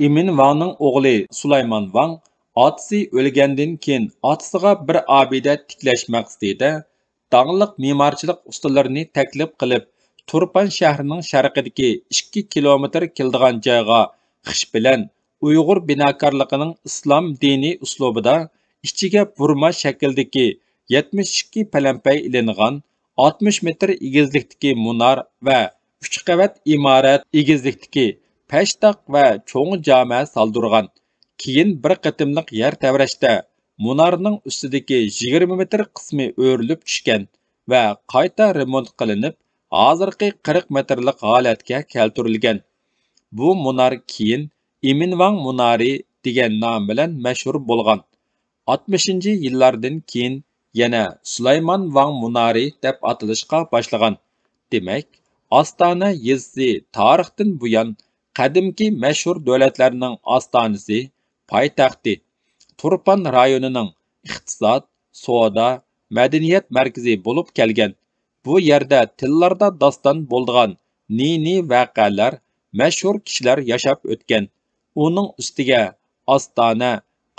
ئىمىن ۋاڭنىڭ ئوغلى سۇلايمان ۋاڭ ئاتىسى ئۆلگەندىن كېيىن، ئاتىسىغا بىر ئابىدە تىكلەش مەقسىتىدە، داڭلىق مېمارچىلىق ئۇستىلىرىنى تەكلىپ قىلىپ، تۇرپان شەھىرىنىڭ شەرقىدىكى ئىككى كىلومېتىر كېلىدىغان جايغا خىش بىلەن ئۇيغۇر بىناكارلىقىنىڭ ئىسلام دىنىي ئۇسلۇبىدا ئىچىگە بۇرما شەكلىدىكى يەتمىش ئىككى پەلەمپەي ئېلىنغان، ئاتمىش مېتىر ئېگىزلىكتىكى مۇنار ۋە ئۈچ قەۋەت ئىمارەت ئېگىزلىكتىكى پەشتاق ۋە چوڭ جامە سالدۇرغان. كېيىن بىر قېتىملىق يەر تەۋرەشتە مۇنارنىڭ ئۈستىدىكى يىگىرمە مېتىر قىسمى ئۆرۈلۈپ چۈشكەن ۋە قايتا رېمونت قىلىنىپ، ھازىرقى قىرىق مېتىرلىق ھالەتكە كەلتۈرۈلگەن. بۇ مۇنار كېيىن ئىمىنۋاڭ مۇنارى دېگەن نام بىلەن مەشھۇر بولغان. ئاتمىشىنچى يىللاردىن كېيىن يەنە سۇلايمان ۋاڭ مۇنارى دەپ ئاتىلىشقا باشلىغان. دېمەك، ئاستانە يېزىسى تارىختىن بۇيان قەدىمكى مەشھۇر دۆلەتلەرنىڭ ئاستانىسى، پايتەختى، تۇرپان رايونىنىڭ ئىقتىساد، سودا، مەدەنىيەت مەركىزى بولۇپ كەلگەن. بۇ يەردە تىللاردا داستان بولىدىغان نى-نى ۋەقەلەر، مەشھۇر كىشىلەر ياشاپ ئۆتكەن. ئۇنىڭ ئۈستىگە ئاستانە،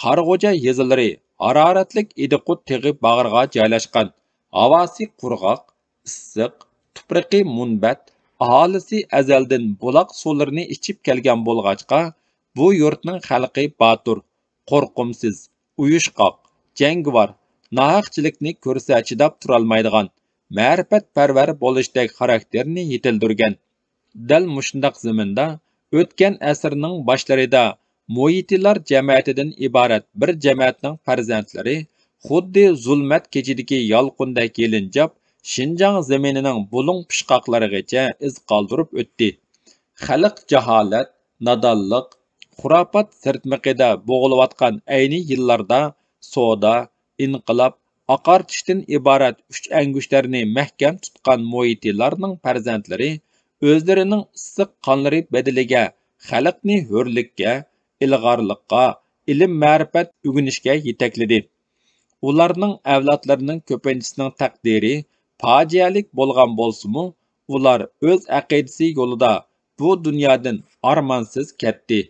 قارىغوجا يېزىلىرى ھارارەتلىك ئىدىقۇت تېغى باغرىغا جايلاشقان. ھاۋاسى قۇرغاق، ئىسسىق، تۇپرىقى مۇنبەت، ئاھالىسى ئەزەلدىن بۇلاق سۇلىرىنى ئىچىپ كەلگەن بولغاچقا، بۇ يۇرتنىڭ خەلقى باتۇر، قورقۇمسىز، ئۇيۇشقاق، جەڭگىۋار، ناھەقچىلىكنى كۆرسە چىداپ تۇرالمايدىغان، مەرىپەتپەرۋەر بولۇشتەك خاراكتېرنى يېتىلدۈرگەن. دەل مۇشۇنداق زېمىندا، ئۆتكەن ئەسىرنىڭ باشلىرىدا مويىتىلار جەمەتىدىن ئىبارەت بىر جەمەتنىڭ پەرزەنتلىرى خۇددى زۇلمەت كېچىدىكى يالقۇندەك يېلىنجاپ، شىنجاڭ زېمىنىنىڭ بۇلۇڭ پۇچقاقلىرىغىچە ئىز قالدۇرۇپ ئۆتتى. خەلق جاھالەت، نادانلىق، خۇراپات سىرتمىقىدا بوغۇلۇۋاتقان ئەينى يىللاردا سودا، ئىنقىلاب، ئاقارتىشتىن ئىبارەت ئۈچ ئەڭگۈشتەرنى مەھكەم تۇتقان مويىتىلارنىڭ پەرزەنتلىرى ئۆزلىرىنىڭ ئىسسىق قانلىرى بەدىلىگە خەلقنى ھۆرلۈككە، ئىلغارلىققا، ئىلىم-مەرىپەت ئۆگىنىشكە يېتەكلىدى. ئۇلارنىڭ ئەۋلادلىرىنىڭ كۆپىنچىسىنىڭ تەقدىرى پاجىئەلىك بولغان بولسىمۇ، ئۇلار ئۆز ئەقىدىسى يولىدا بۇ دۇنيادىن ئارمانسىز كەتتى.